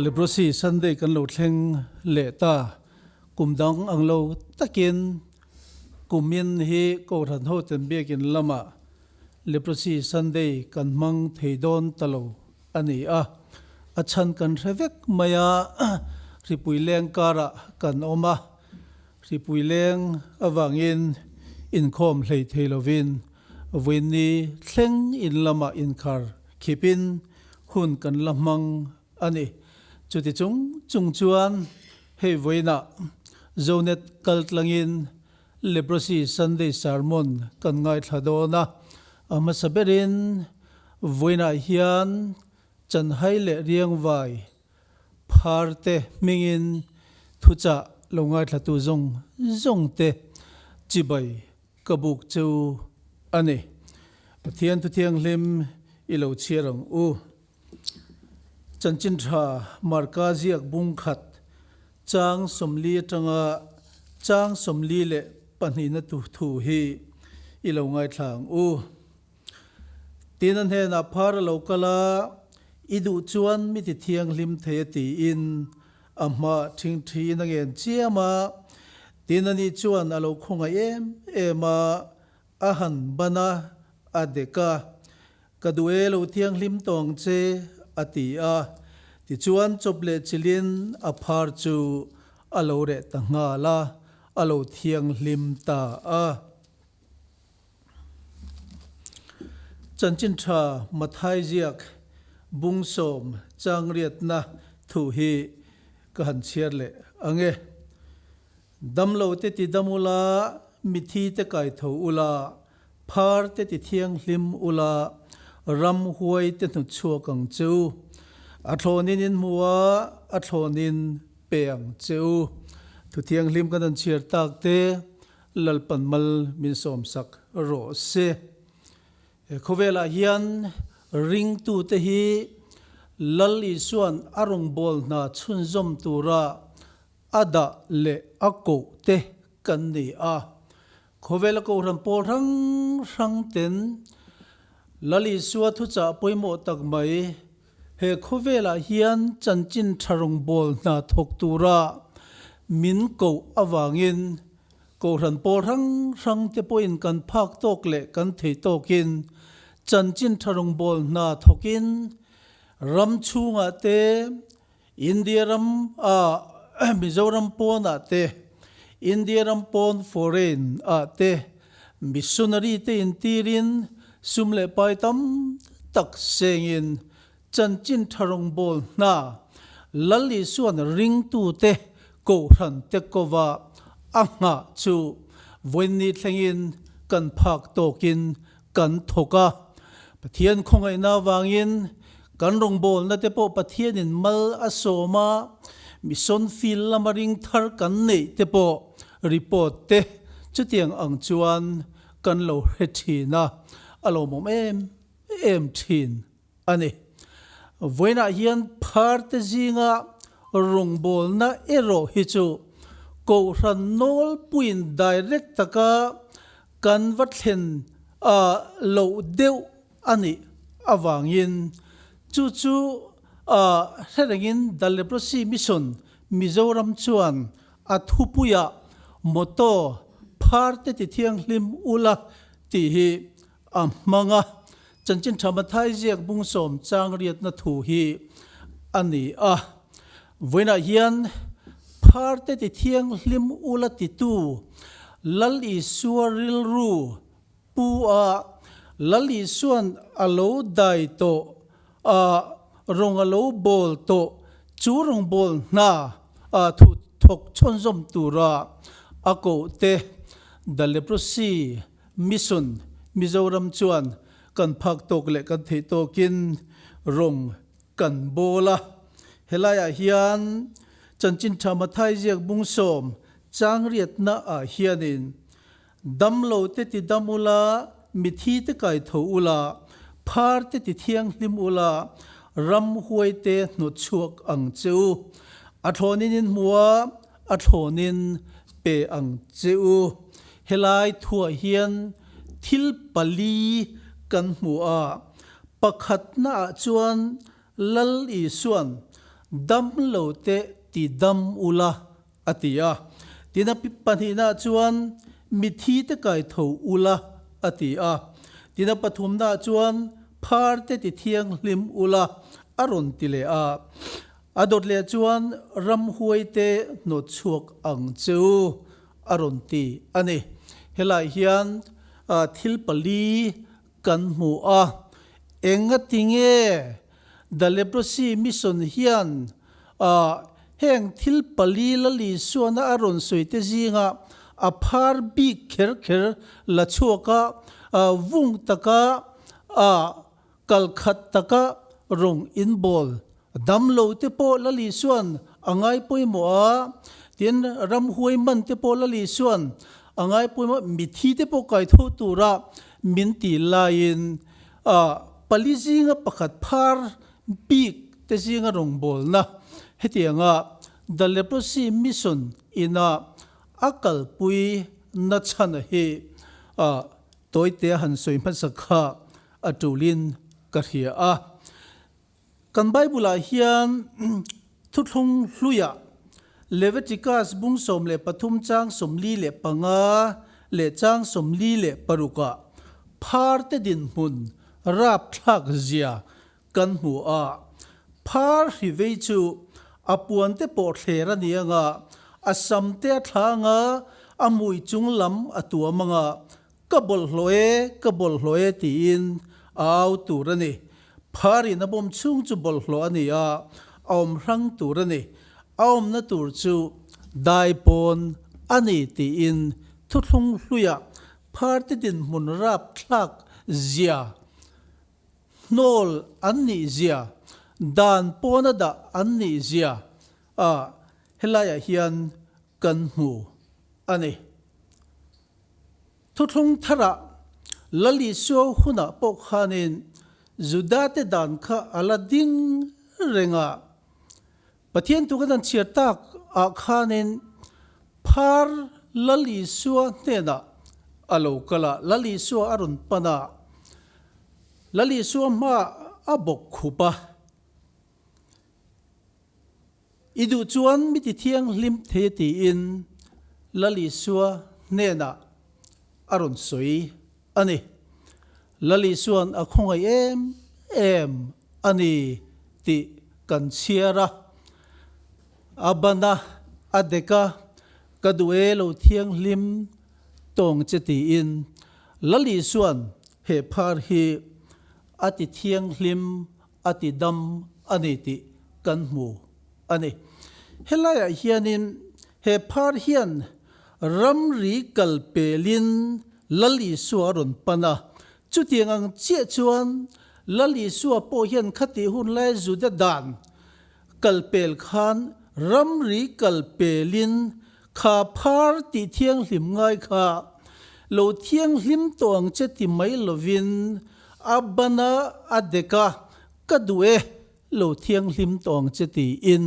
Leprosy Sunday kan lo thleng leh ta. Kum dang ang lo takin kumin hi Kohhran hoten biakin lamah Leprosy Sunday kan hmang thei dawn ta lo a ni a. A chhan kan hre vek mai a, hripui leng karah kan awm a. Hripui leng avangin inkhawm hlei thei lovin vawiinni thleng in lamah inkhar khipin hun kan la hmang a ni. Chuti chung chung chuan hei vawiinah Zonet kal tlangin Leprosy Sunday Sermon kan ngaithla dawn a, a hmasa berin vawiinah hian Chanhai leh Riangvai phar te hmingin thuchah lo ngaithlatu zawng zawng te chibai Ka buk chu a ni. Pathian Thuthianghlim i lo chhiar ang u. Chanchin tha Marka ziak bung khat chang 40 atanga chang 42na thu hi i lo ngaithla ang u. Tin a hnenah phar a lo kal a, I duh chuan mi ti thianghlim thei a tiin a hmah thingthiin a ngen chiam a. Tin ani chuan a lo khawngaih em em a, a han ban a, a dek a, Ka duh e lo thianghlim tawh ang che, a ti a. Tichuan chawp leh chilin a phar chu a lo reh ta nghal a, a lo thianghlim ta a. Chanchin tha Mathai ziak bung sawm changriatna thu hi ka han chhiar leh ang e. Damlo te ti dam ula, mithi te kai tho ula, phar te ti thianghlim ula, ram huai te hnut chhuak ang che u. A thlawnin in hmu a, a thlawnin pe ang che u. Thu thianghlim kan han chhiar tak te, Lalpan mal min sawmsak rawh se. He khawvelah hian ringtute hi Lal Isua'n a rawngbâwl hna chhunzawm tura a dah leh a koh te kan ni a. Khawvela kohhran pawl hrang hrang ten Lal Isua thuchah pawimawh tak mai he khawvelah hian chanchin tha rawngbâwl hna thawk tura min koh avangin Kohhran pawl hrang hrang te pawhin kan phak tawk leh kan thei tawkin chanchin tha rawngbâwl hna thawkin ram chhungah te, India ram ah Mizoram pawnah te, India ram pawn foreign ah te missionary te intirin sum leh pai tam tak sengin Chanchin tha rawngbâwl hna Lal Isua'n ringtute Kohhran te kova a nghah chu vawiinni thlengin kan phak tawkin kan thawk a. Pathian khawngaihna avangin kan rawngbâwlna te pawh Pathianin mal a sawm a, mission field lama ring thar kan neih te pawh report te chutiang ang chuan kan lo hre thin a, a lawmawm em em thin. a ni. Vawiinah hian pharte zinga rawngbawlna erawh hi chu Kohhran nawlpuiin direct taka kan va thlen loh deuh a nih avangin chu chu hre rengin The Leprosy Mission Mizoram chuan a thupuiah motto Pharte ti thianghlim ula tih hi A hmang a, Chanchin Tha Mathai ziak bung sawm chang riatna thu hi a ni a. Vawiinah hian pharte ti thianghlim ula titu Lal Isua rilru pu a, Lal Isua'n a lo dai tawh a, rawng a lo bawl tawh chu rawngbâwl hna a thu thawk chhawnzawm tura a koh te The Leprosy Mission Mizoram chuan kan phak tawk leh kan theih tawkin rawng kan bawl a. Helaiah hian Chanchin Tha Mathai ziak bung sawm chang riatna ah hianin Damlo te ti dam ula, mithi te kai tho ula, phar te ti thianghlim ula, ram huai te hnawt chhuak ang che u. A thlawnin in hmu a, a thlawnin pe ang che u. Helai thuah hian thil pali kan hmu a, pakhatnaah chuan Lal Isua'n Damlo te ti dam ula, a ti a. Tin a pahnihnaah chuan, Mithi te kai tho ula, a ti a. Tin a pathumnaah chuan, Phar te ti thianghlim ula, a rawn ti leh a. A dawt leh chuan, Ramhuai te hnawt chhuak ang che u, a rawn ti a ni. Helai hian thil pali kan hmu a. Engatinge The Leprosy Mission hian heng thil pali la Lisuana a rawn sawi te zinga a phar bik kher kher la chhuak a, vung taka kal khat taka rawng inbawl dam lo te pawh la Lisuan a ngai pawimawh a, tin ramhuai man te pawh la Lisuan a ngai pawimawh a, mithi te pawh kai tho tura min ti laiin pali zinga pakhat phar bik te zinga rawngbawlna hetianga The Leprosy Mission ina a kalpui na chhana hi tawite a han sawi hmasa kha a tulin ka hria a. Kan Bible-ah hian Thuthlung Hluiah Leviticus bung 13 chang 45 leh chang 46ah pharte dinhmun rapthlak zia kan hmu a. Phar hri vei chu a puante pawh thler a ni anga, a samte a thlang a, a hmui chung lam a tuam anga, Ka bawlhhlawh e, ka bawlhhlawh e tiin a au tur a ni. Pharin a bawm chhung chu bawlhhlawh a ni a, a awm hrang tur a ni. A awmna tur chu dai pawn a ni tiin thuthlung hluiah pharte dinhmun rapthlak zia, hnawl an nih zia, dan pawna dah an nih zia a helaiah hian kan hmu a ni. Thuthlung tharah Lal Isua hunah pawh khanin Judate dan kha a la ding reng a. Pathian tu kan han chhiar tak ah khanin phar Lal Isua hnenah a lo kal a, Lal Isua a rawn pan a, Lal Isua hmaah a bawk khup a. I duh chuan mi ti thianghlim thei a tiin Lal Isua hnenah a rawn sawi a ni. Lal Isua'n a khawngaih em em a ni tih kan chhiar a. A ban a, a dek a, ka duh e lo thianghlim tawng che tiin Lal Isua'n he phar hi a ti thianghlim a ti dam a ni tih kan hmu a ni. Helaiah hianin he phar hian ramri kal pelin Lal Isua a rawn pan a, chutiang ang chiah chuan Lal Isua pawh hian khatih hun lai Juda dan kal pel khan ramri kal pelin kha phar tih thianghlim ngai kha lo thianghlim tawh ang che ti mai lovin a ban a, a dek a, ka duh e, lo thianghlim tawh ang che tiin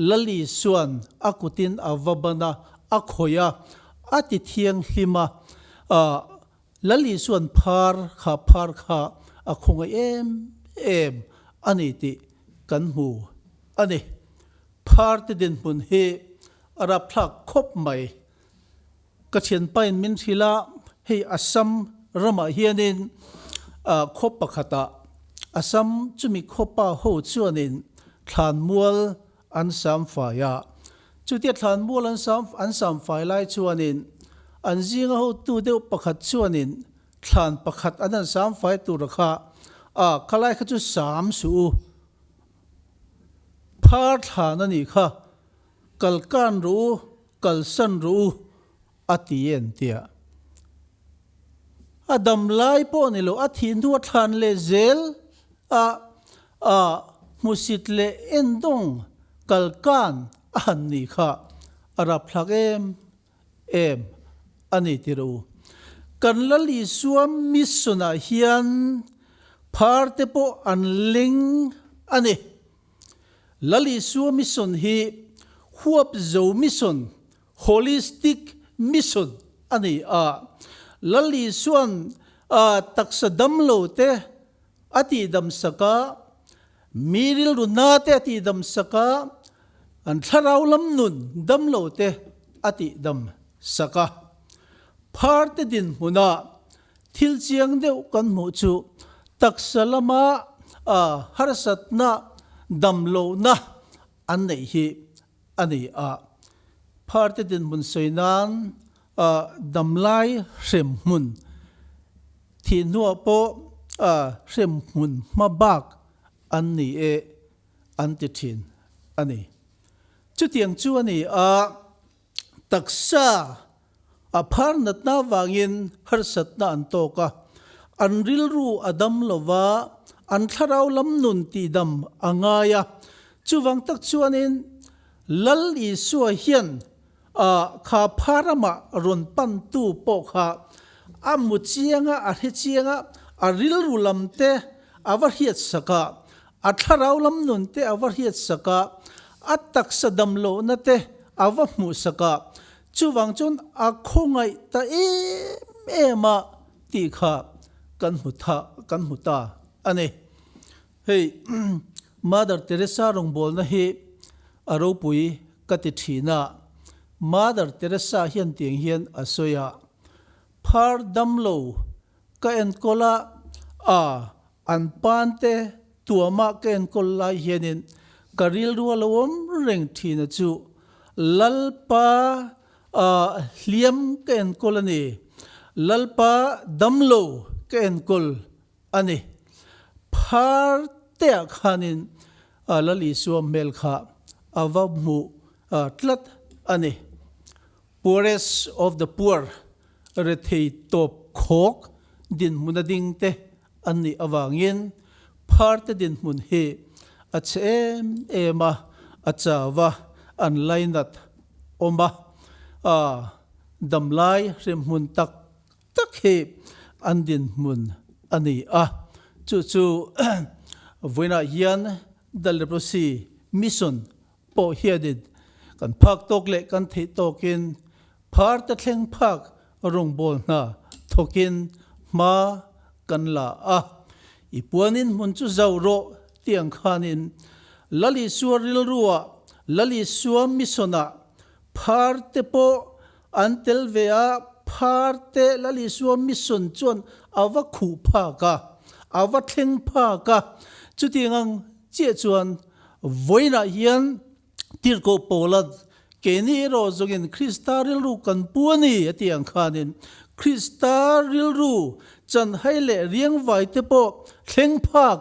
Lal Isua'n a kutin a va ban a, a khawih a, a ti thianghlim a, Lal Isua'n phar kha phar kha a khawngaih em em a ni tih kan hmu a ni. Phar te dinhmun hi a rapthlak khawp mai. Ka thianpain min hrilh a, hei Assam ramah hianin khaw pakhatah Assam chumi khawpa ho chuanin thlanmual an samfai a. Chutia thlanmual an sam an samfai lai chuanin an zinga hotu deuh pakhat chuanin thlan pakhat an han samfai tura kha a khalai kha chu sam suh u. Phar thlan a nih kha, kal kan rawh u, kal san rawh u a ti en tia. A dam lai pawh ni lo, a thih hnu a thlan leh zel a, a hmusit leh endawng kal kan a han nih kha a rapthlak em em a ni ti rawh u. Kan Lal Isua mission ah hian phar te pawh an leng a ni. Lal Isua mission hi huap zo mission, holistic mission, a ni a. Lal Isua'n taksa damlo te a tihdam sak a. Mi rilru na te a tihdam sak a, an thlarau lam nun dam lo te a tihdam sak a. Phar te dinhmunah thil chiang deuh kan hmuh chu taksa lama harsatna dam lohna an neih hi a ni a. Phar te dinhmun sawi nan damlai hremhmun thih hnuah pawh hremhmun hma bak an ni e an ti thin a ni. Chutiang chu a ni a, taksa a phar natna vangin harsatna an tawk a, an rilru a dam lo va, an thlarau lam nun tihdam a ngai a. Chuvang tak chuanin Lal Isua hian a kha pharama rawn pantu pawh kha a mu chiang a, a hre chiang a, a rilru lam te a va hriat sak a, a thlarau lam nun te a va hriat sak a, a taksa dam lohna te a va hmuh sak a, chuvang chuan a khawngaih ta em em a tih kha kan hmu tha kan hmu ta a ni. Hei Mother Teresa rawngbawlna hi a ropui ka ti thin a, Mother Teresa hian tiang hian a sawi a, Phar damlo ka enkawl a, a an pante tuama ka enkawl lai hianin ka rilru a lo awm reng thin a chu Lalpa a hliam ka enkawl a ni, Lalpa damlo ka enkawl a ni. Phar teah khanin Lal Isua hmel kha a va hmu tlat a ni. Poorest of the poor, rethei tawp khawk dinhmuna ding te an nih avangin phar te dinhmun hi a chhe em em a, a chau a, an lainat awm a, damlai hremhmun tak tak hi an dinhmun a ni a, chu chu vawiinah hian The Leprosy Mission pawh hianin kan phak tawk leh kan theih tawkin pharte thleng phak rawngbâwl hna thawkin hma kan la a. I puanin hmun chu zau rawh tih ang khanin Lal Isua rilruah, Lal Isua mission-ah pharte pawh An tel ve a, Pharte Lal Isua mission chuan a va khuh phak a, a va thleng phak a. Chutiang ang chiah chuan vawiinah hian Tirhkoh Paula keini erawh zawngin Krista rilru kan pu a ni a tih ang khanin Krista rilru chanhai leh riangvai te pawh thleng phak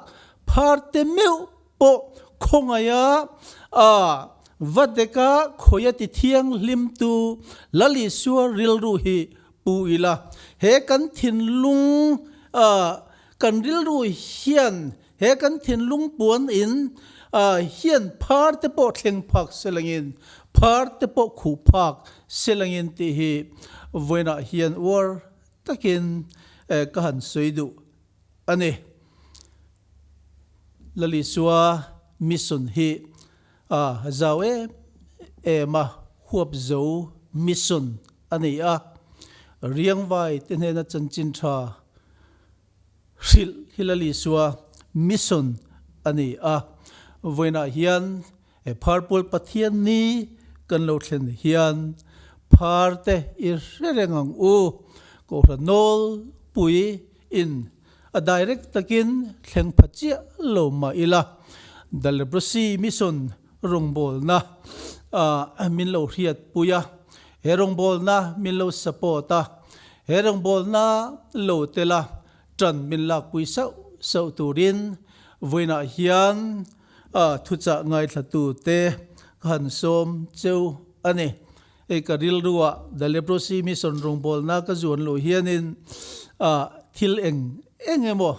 Pharte meuh pawh khawngaiha a va deka khawia ti thianghlimtu Lal Isua rilru hi pu ila. He kan thinlung kan rilru hian he kan thinlung puan in hian phar te pawh thleng phak selangin phar te pawh khuh phak selangin tih hi vawiinah hian uar takin ka han sawi duh a ni. Lalisua mission hi a zau em em a, huap zo mission a ni a, Riangvai te hnena chanchin tha hrilh hi Lalisua mission a ni a, vawiinah hian he Pharpual Pathian ni kan lo thlen hian phar te i hre reng ang u, Kohhran Nawlpui in a direct takin thleng pha chiah lo mah ila, The Leprosy Mission rawngbawlna min lo hriatpui a, he rawngbawlna min lo support a, he rawngbawlna lo tela tan min lakpui sauh sauh turin vawiinah hian thuchah ngaithlatute ka han sawm cheu a ni. Hei ka rilruah The Leprosy Mission rawngbawlna ka zuan luh hianin thil eng eng emaw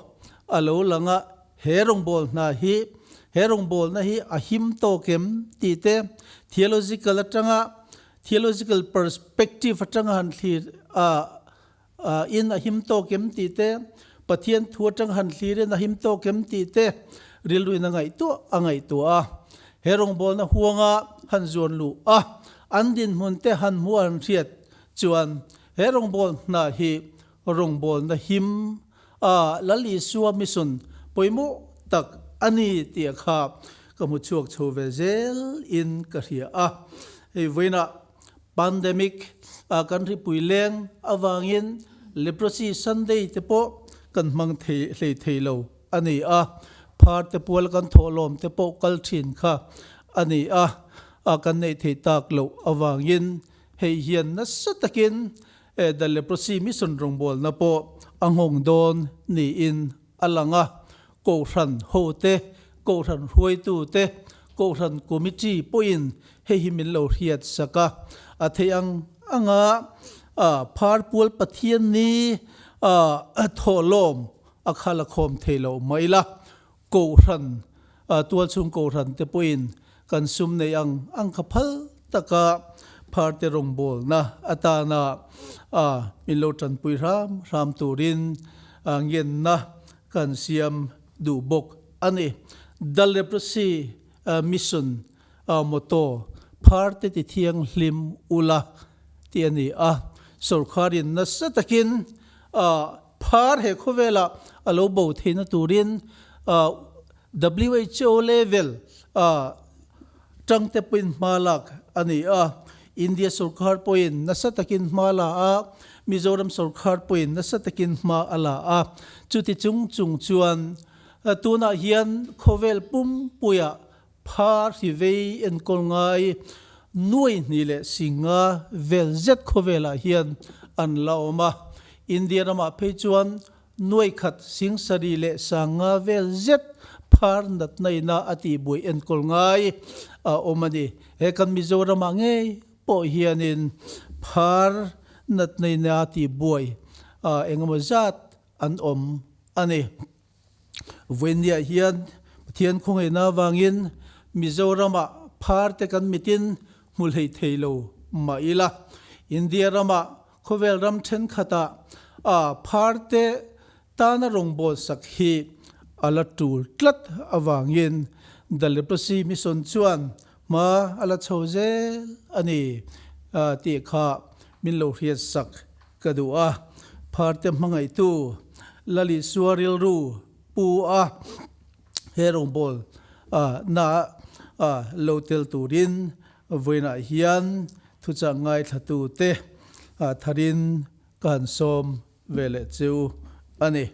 a lo lang a, he rawngbawlhna hi, he rawngbawlna hi a him tawk em tih te theological atanga, theological perspective atanga han thlir in a him tawk em tih te, Pathian thu atanga han thlir in a him tawk em tih te rilruin a ngaihtuah a ngaihtuah a. He rawngbawlna huanga han zuan luh a, an dinhmun te han hmuh an hriat chuan he rawngbawlhna hi rawngbawlna him a Lal Isua mission pawimawh tak a ni tih kha ka hmu chhuak chho ve zel in ka hria a. Hei vawiinah pandemic a kan hripui leng avangin Leprosy Sunday te pawh kan hmang thei hlei thei lo a ni a, phar te pual kan thawhlawm te pawh kal thin kha a ni a, a kan neih theih tak loh avangin hei hian nasa takin The Leprosy Mission rawngbawlna pawh a nghawng dawn niin a lang a, Kohhran hote, Kohhran hruaitute, Kohhran Committee pawhin hei hi min lo hriat sak a, a theih ang anga phar pual Pathian ni thawhlawm a khal a khawm thei lo mai la, Kohhran, tualchhung Kohhran te pawhin kan sum nei ang ang kha phal taka pharte rawngbawlna atana min lo tanpui hram hram turin ngenna kan siam duh bawk a ni. The Leprosy Mission motto, Pharte ti thianghlim ula tih a ni a, sawrkharin nasa takin phar he khawvelah a lo bo theihna turin WHO level tangte pawhin hma lak a ni a, India sawrkar pawhin nasa takin hma a la a, Mizoram sawrkar pawhin nasa takin hma a la a. Chuti chung chung chuan tunah hian khawvel pumpuiah phar hi vei enkawl ngai nuai hnih leh singa vel zet khawvelah hian an la awm a, India ramah phei chuan Nuai khat singsari leh sanga vel zet phar natna ina a tihbuai enkawl ngai a awm a ni. He kan Mizoramah ngei pawh hianin phar natna ina a tihbuai engemaw zat an awm a ni. Vawinia hian Pathian khawngaihna avangin Mizoramah phar te kan mitin hmu hlei thei lo mah ila, India ramah Khawvel ram thenkhatah a pharte tana rawngbawlsak hi a la tul tlat avangin The Leprosy Mission chuan hma a la chho zel a ni tih kha min lo hriatsak ka duh a. Pharte hmangaihtu Lalisua rilru pu a he rawngbawlna lo tel turin Vawiinah hian thuchah ngaithlatute tharin ka han sawm ve leh chu a ni.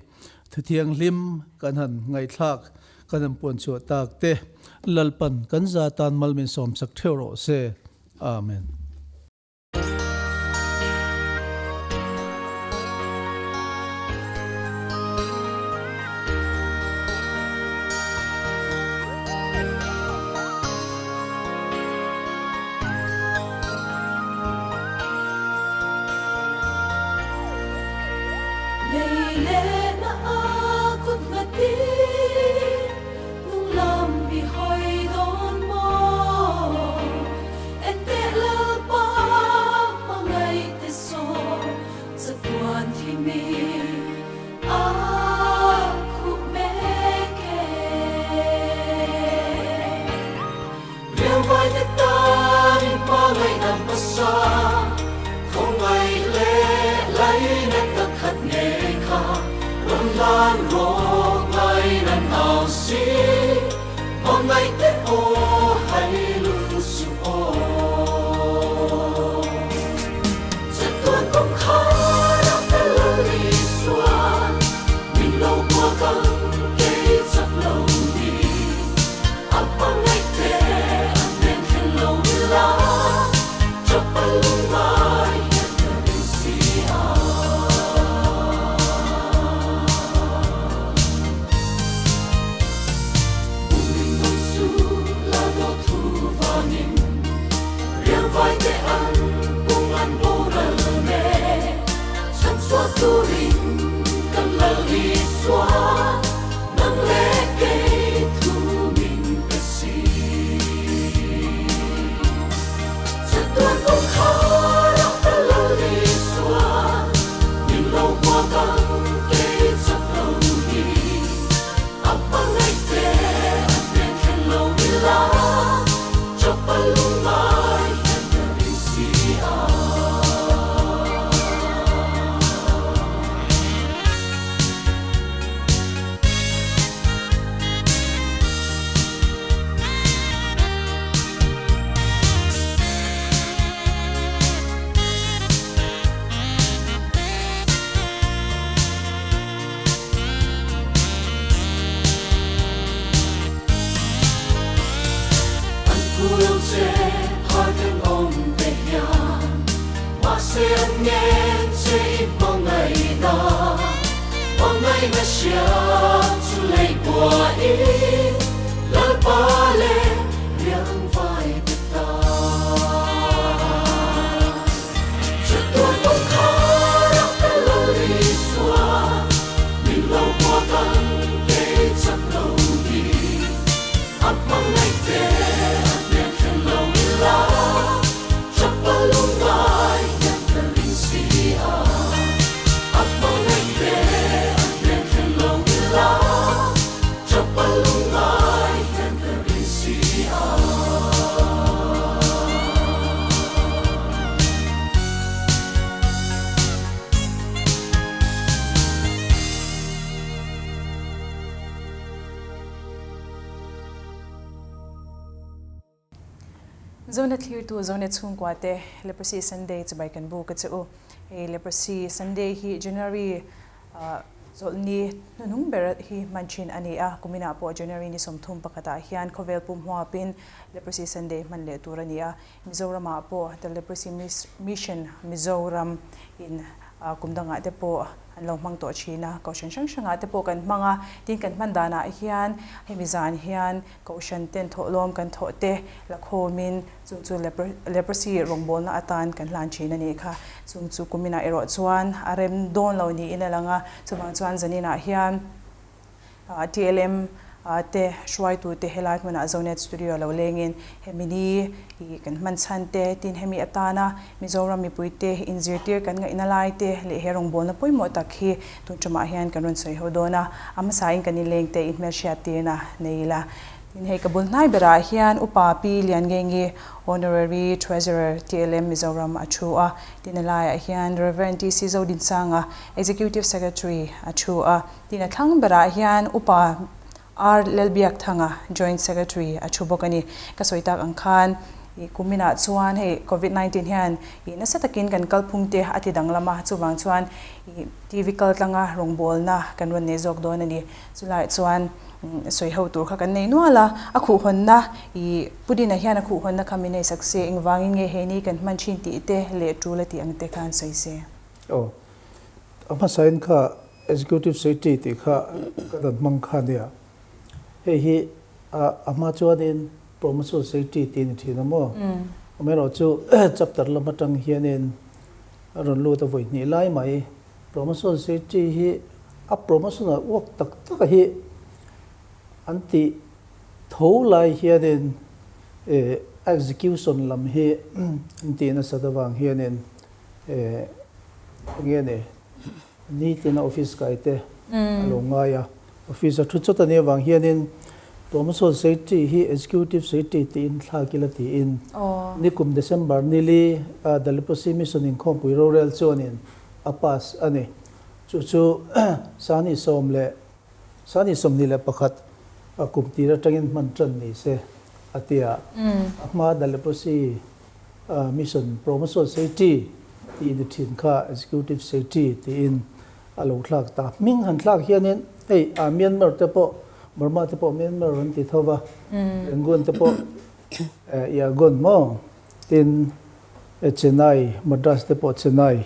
Thuthianghlim kan han ngaihthlak, kan han puanchhuah tak te Lalpan kan za tan mal min sawmsak theuh rawh se. Amen. Lei leh na a kut nghatin hnunglam i hawi dawn maw? Enteh Lalpa hmangaih te saw chatuan thi mi a khuh mek e. Riangvai te tan in hmangaih dam hmasa, khawngaih leh laina tak khat ngei kha rawn lan rawh ngainan au si, hmangaih te aw hai lung suh aw. Chatuan kawngkhar a ka lal Isuan, min lo kuak ang kei chak lo ni. A hmangaih te a hnen thlen lo ila, chapal lungngai hian ka ring si a. Kan ngen che i hmangaihna, hmangaihna hriat chu lei buain Lalpa leh riangvai te tan. Chatuan kawngkhar ah ka lal Isua, min lo hua kan kei chak lo hi. A hmangaih te a hnen thlen lo ila, chapal lungngai hian ka ring si a. A hmangaih te a hnen thlen lo ila, chapal lungngai hian ka ring si a. Zone thlirtu Zone chhungkua te Leprosy Sunday chibai kan buk a che u. Hei Leprosy Sunday hi January chawlhni hnuhnung ber hi hman thin a ni a, kuminah pawh January ni 31 ah hian khawvel pum huapin Leprosy Sunday hman leh tur a ni a. Mizoramah pawh The Leprosy Mission Mizoram in kum dangah te pawh an lo hmang tawh thin a, kohhran hrang hrangah te pawh kan hmang a, tin kan hman danah hian hemi zan hian kohhran ten thawhlawm kan thawh te la khawmin chung chu leprosy rawngbawlna atan kan hlan thin a nih kha. Chung chu kuminah erawh chuan a rem dawn lo niin a lang a, chuvang chuan zaninah hian TLM te hruaitu te helai hmunah Zonet Studio lo lengin hemi ni i kan hman chhan te, tin hemi atana Mizoram mipui te inzirtir kan ngaihna lai te leh he rawngbawlna pawimawh tak hi tun tumah hian kan rawn sawi ho dawn a, a hmasain kan inleng te inhmelhriat tirna nei ila. Tin hei ka bul hnai berah hian Upa Pi Liangengi, Honorary Treasurer, TLM Mizoram a thu a, tin a laiah hian Rev. TC Zodinsanga, Executive Secretary a thu a. Tin a thlang berah hian Upa R Lalbiakthanga, Joint Secretary a thu bawk a ni. Ka sawi tak ang khan ih kuminah chuan hei Covid 19 hian ih nasa takin kan kalphung te a ti danglam a, chuvang chuan ih TV kal tlanga rawngbawlna kan rawn nei zawk dawn a ni. Chulaiah chuan sawi ho tur kha kan nei nual a, a khuhhawnna ih Pu Dina hian a khuhhawnna kha min nei sak se, engvangin nge he ni kan hman thin tih te leh tul a tih ang te khan sawi se. Aw, a hmasain kha Executive Secretary tih kha ka rawn hmang kha nia. Hei hi a hma chuanin Promotion Secretary tih a ni thin a maw? Amaherawhchu chapter lam atang hianin a rawn lut a vawi hnih lai mai. Promotion Secretary hi a promotion a uak tak tak a hi an tih tho lai hianin execution lam hi an tih nasat avang hianin eng nge ni? Nitin a office kai te a lo ngai a, office a thu chawt a nih avang hianin Promotion Secretary hi Executive Secretary tiin thlak ila tiin nikum December nili a The Leprosy Mission inkhawmpui rorel chuanin a pass a ni. Chu chu Sani sawm leh Sani 21 a kum tir atangin hman tan ni se a ti a, a hma The Leprosy Mission Promotion Secretary tih ni thin kha Executive Secretary tiin a lo thlak ta. Hming han thlak hianin hei a Myanmar te pawh Burma te pawh Myanmar an ti tho va, Rangoon te pawh Yangon maw tin Chennai, Madras te pawh Chennai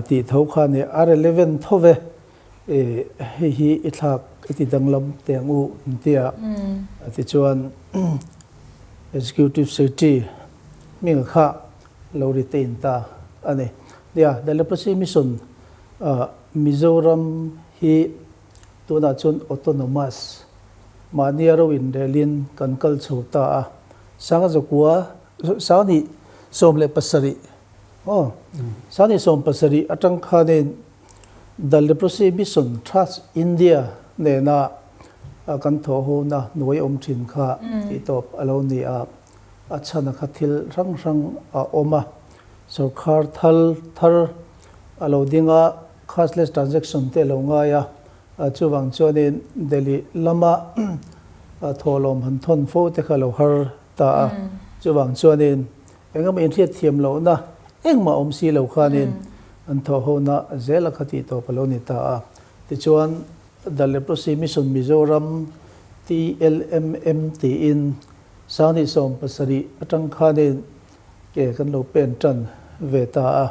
tih tho kha ni a relevant tho ve. Hei hi i thlak i ti danglam teh ang u an ti a, tichuan Executive Secretary hming kha lo retain ta a ni. Nia, The Leprosy Mission Mizoram hi tunah chuan autonomous, mahnia ro inrelin kan kal chho ta a, sanga zakua, sangni 17, aw, sangni 17 atang khanin The Leprosy Mission Trust India nena kan thawhhona hnuai awm thin kha tih tawp a lo ni a, a chhana kha thil hrang hrang a awm a, sorkar thal thar a lo ding a, cashless transaction te a lo ngai a, chuvang chuanin Delhi lama thawhlawm han thawn fo te kha a lo har ta a, chuvang chuanin Engemaw inhriat thiam lohna engmah awm si lo khanin an thawhhona zel a kha tih tawp a lo ni ta a. Tichuan, The Leprosy Mission Mizoram, TLMM, tiin Sangni 70 atang khanin ke kan lo pen tan ve ta a.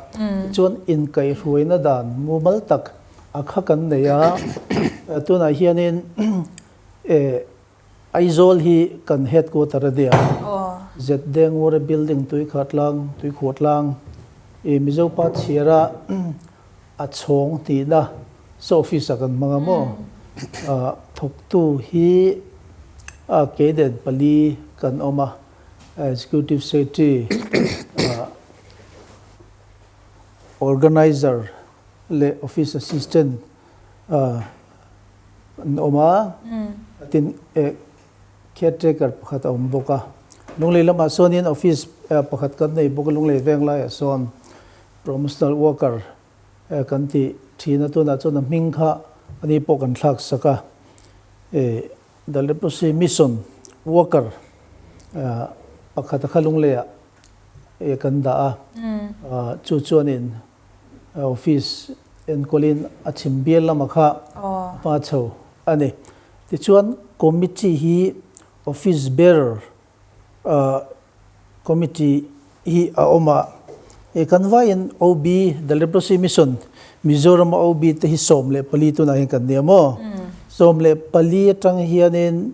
Tichuan inkaihhruaina dan mumal tak a kha kan nei a, tunah hianin Aizawl hi kan headquarter a nia. Zdengura building tuikhatlang, tuikhuatlang i Mizo pa chhiara a chhawng tihna sa office ah kan hmang a maw? Thawktu hi keiden pali kan awm a, Executive Secretary, Organiser leh Office Assistant an awm a, tin caretaker pakhat a awm bawk a. Lunglei lamah sawnin office pakhat kan nei bawk a, Lunglei veng laiah sawn promotional worker kan tih thin a, tunah chuan a hming kha ani pawh kan thlak sak a, The Leprosy Mission worker pakhat a kha Lungleiah kan dah a, chu chuanin Office enkawlin a chhim bial lama kha a hma chho a ni. Tichuan committee hi office bearer committee hi a awm a, kan vaiin OB, The Leprosy Mission, Mizorama OB te hi 14 tunah hian kan nia maw? 14 atang hianin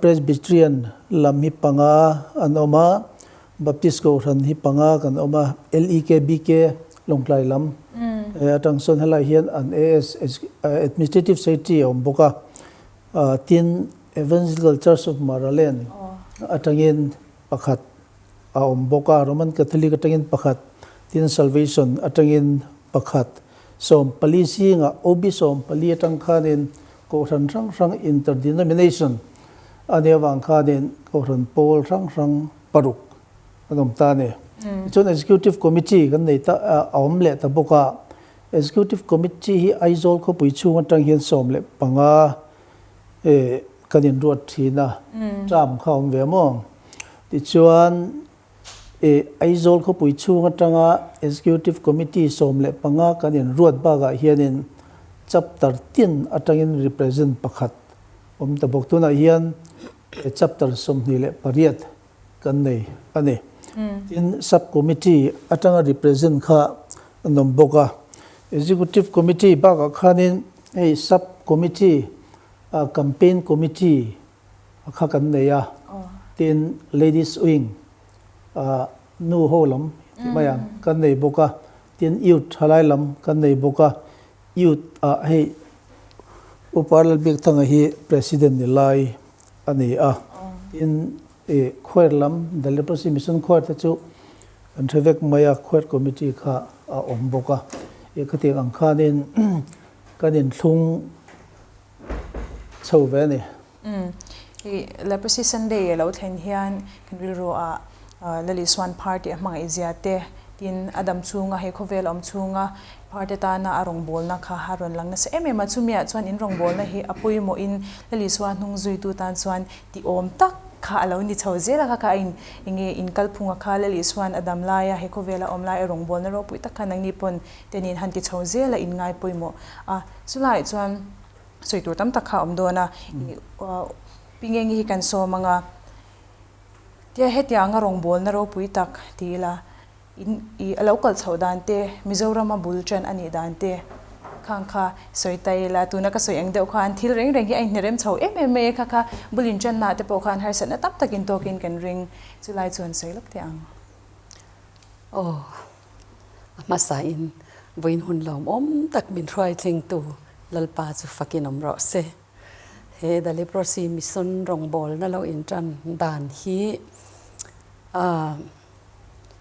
Presbyterian lam hi panga an awm a, Baptist Kohhran hi panga kan awm a, LEKBK Lawngtlai lam atang sawn helai hian an AS Administrative Secretary a awm bawk a, tin Evangelical Church of Maraland atangin pakhat a awm bawk a, Roman Catholic atangin pakhat, tin Salvation atangin pakhat. 14 zingah OB 14 atang khanin Kohhran hrang hrang interdenomination a nih avang khanin Kohhran pawl hrang hrang paruk an awm ta a ni. Tichuan Executive Committee kan nei ta a awm leh ta bawk a, Executive Committee hi Aizawl khawpui chhung atang hian 15 kan inruat thin a, term kha a awm ve maw? Tichuan Aizawl khawpui chhung atanga Executive Committee 15 kan inruat bakah hianin chapter tin atangin represent pakhat awm ta bawk. Tunah hian chapter 28 kan nei a ni. Tin, Sub Committee atanga represent kha an awm bawk a. Executive Committee bakah khanin hei Sub Committee, Campaign Committee, a kha kan nei a, tin ladies wing ah nu ho lam ti mai ang kan nei bawk a, tin youth thalai lam kan nei bawk a, youth ah hei Upa Lalbiakthanga hi president ni lai a ni a, tin ih choir lam The Leprosy Mission Choir te chu kan hre vek mai a, choir committee kha a awm bawk a, ih khatiang ang khanin kan inthlung chho ve a ni. Umm. Hei Leprosy Sunday a lo thlen hian kan rilru ah Lali Suan phar tih a hmangaih zia te, tin a dam chhunga hei khawvel awm chhunga phar te tana a rawngbawlna kha a rawn lang nasa em em a, chumi ah chuan in rawngbawlna hi a pawimawh in Lali Suan hnung zuitu tan chuan ti awm tak kha a lo ni chho zel a, kha kha a in enge in kalphunga kha Lali Suan a dam laia hei khawvel a awm lai a rawngbawlna ropui tak kha nangni pawn tenin han ti chho zel a in ngai pawimawh a, chulaiah chuan sawi tur tam tak kha a awm dawn a, pi nge nge hi kan sawm ang a, tia hetianga rawngbawlna ropui tak ti ila in i a lo kal chhoh dan te Mizorama bul ṭan a nih dan te khang kha sawi ta ila, tuna ka sawi ang deuh khan thil reng reng hi a inhnerem chho em em mai a, kha kha bul inṭannaah te pawh khan harsatna tam takin tawkin kan ring, chulai chuan sawi lawk teh ang. Aw, a hmasa in vawiin hun lawmawm tak min hruai thlengtu Lalpa chu fakin awm rawh se. He The Leprosy Mission rawngbawlna lo intan dan hi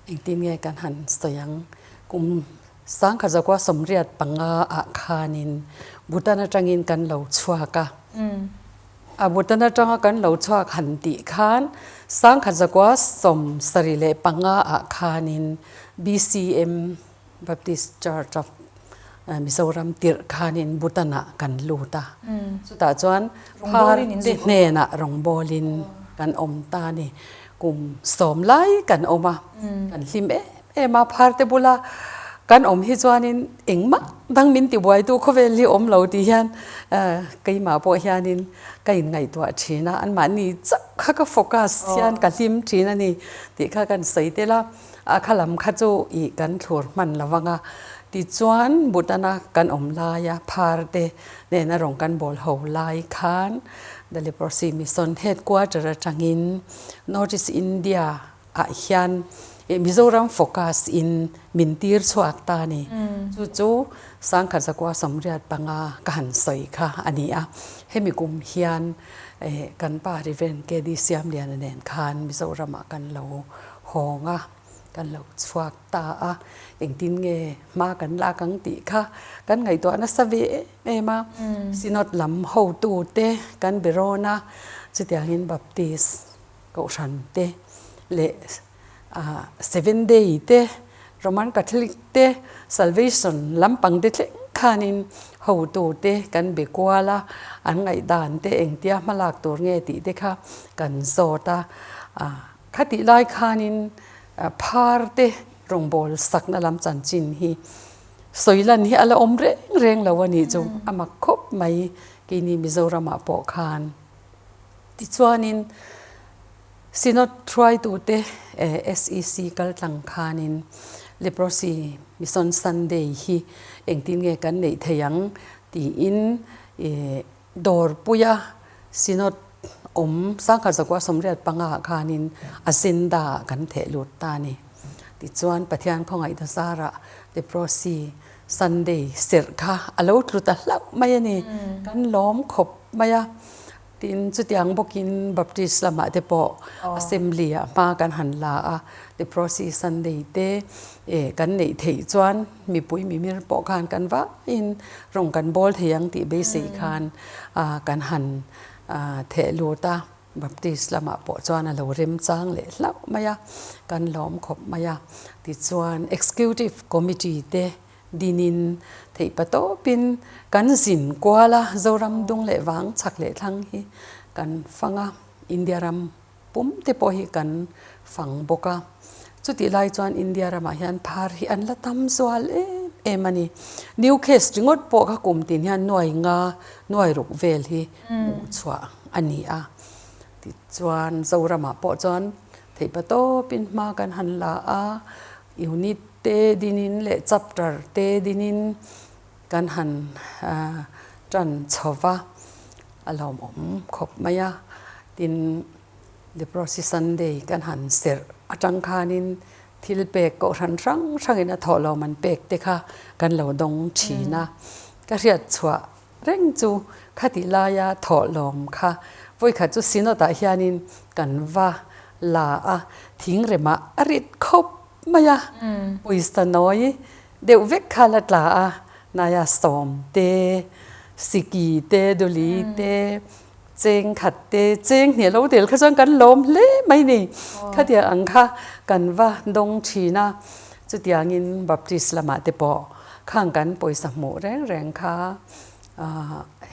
engtin nge kan han sawi ang? Kum 1985 ah khanin Bhutan atangin kan lo chhuak a. A Bhutan atanga kan lo chhuak han tih khan 1975 ah khanin BCM, Baptist Church of Mizoram tirh khanin Bhutan ah kan lut a. Chutah chuan phar te hnenah rawngbawlin kan awm ta a ni. Kum sawm lai kan awm a, kan hlim em em a, phar te bula kan awm hi chuanin engmah dang min tibuaitu khawvel hi awm lo tih hian keimah pawh hianin ka inngaihtuah thin a, anmahni chauh kha ka focus hian ka hlim thin a ni tih kha kan sawi tel a. A kha lam kha chu ih kan thlur hman lo vang a. Tichuan Bhutan-a kan awm laia phar te nena rawng kan bawl ho lai khan The Leprosy Mission Headquarter atangin North East India ah hian Mizoram focus in min tir chhuak ta a ni. Chu chu Sangkhat Zakua 85 ka han sawi kha a ni a. Hemi kum hian kan pa Reverend KD Siamliana nen khan Mizoramah kan lo hawng a, kan lo chhuak ta a. Engtin nge hma kan lak ang tih kha kan ngaihtuah nasa ve em em a. Synod lam hotute kan be rawn a, chutiangin Baptist Kohhran te leh Seven Day te, Roman Catholic te, Salvation lampang te thleng khanin hotu te kan be kual a, an ngaihdan te engtia hmalak tur nge tih te kha kan zawt a. Khatih lai khanin phar te rawngbâwl sakna lam chanchin hi sawilan hi a la awm reng reng lo a nih chu a mak khawp mai keini Mizoramah pawh khan. Tichuanin Synod hruaitute SEC kaltlang khanin Leprosy Mission Sunday hi engtin nge kan neih thei ang tiin dawrpuia Synod awm 1985 ah khanin agenda ah kan theh lut ta a ni. Tichuan Pathian khawngaihna zarah Leprosy Sunday serh kha a lo tlu ta hlauh mai a ni. Kan lawm khawp mai a. Tin, chutiang bawkin Baptist lamah te pawh Assembly ah hma kan han la a, Leprosy Sunday te kan neih theih chuan mipui mimir pawh khan kan vaiin rawng kan bawl thei ang tih beisei khan kan han theh lut a. Baptist lamah pawh chuan a lo remchang leh hlauh mai a, kan lawm khawp mai a. Tichuan, Executive Committee te Dinin theih pa tawpin kan zin kual a, Zoram dung leh vang chhak leh thlang hi kan fang a, India ram pum te pawh hi kan fang bawk a. Chutih lai chuan India ramah hian phar hi an la tam zual em em a ni. New case ringawt pawh kha kum tin hian nuai nga, nuai ruk vel hi hmuh chhuah a ni a. Tichuan Zoramah pawh chuan theih pa tawpin hma kan han la a, unit te dinin leh chapter te dinin kan han tan chho va, a lawmawm khawp mai a. Tin, Leprosy Sunday kan han serh atang khanin thil pek kohhran hrang hrangin a thawh lawm an pek te kha kan lo dawng thin a. Ka hriat chhuah reng chu khatih laia thawh lawm kha vawikhat chu Synod ah hianin kan va la a, thingremah a rit khawp mai a, pawisa nawi deuh vek kha la tla a, naia sawm te, siki te, duli te, cheng khat te, cheng hnih lo tel kha chuan kan lawm hle mai ni. Khatiang ang kha kan va dawng thin a, chutiangin Baptist lamah te pawh khang kan pawisa hmuh reng reng kha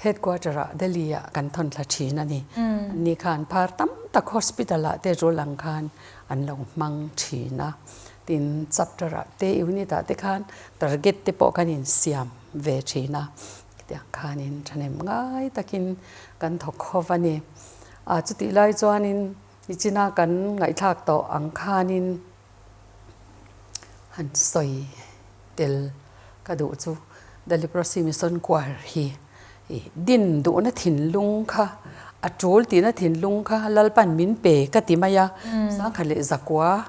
headquarter ah Delhi ah kan thawn thla thin a ni. Anni khan phar tam tak hospital ah te rul ang khan an lo hmang thin a, tin chapter ah te unit ah te khan target te pawh kan insiam ve thin a, khitiang khanin thahnem ngai takin kan thawk ho a ni. Ah chutih lai chuanin nichina kan ngaihthlak tawh ang khanin han sawi tel ka duh chu The Leprosy Mission Choir hi din duhna thinlung kha a tul tihna thinlung kha Lalpan min pe ka ti mai a, 1900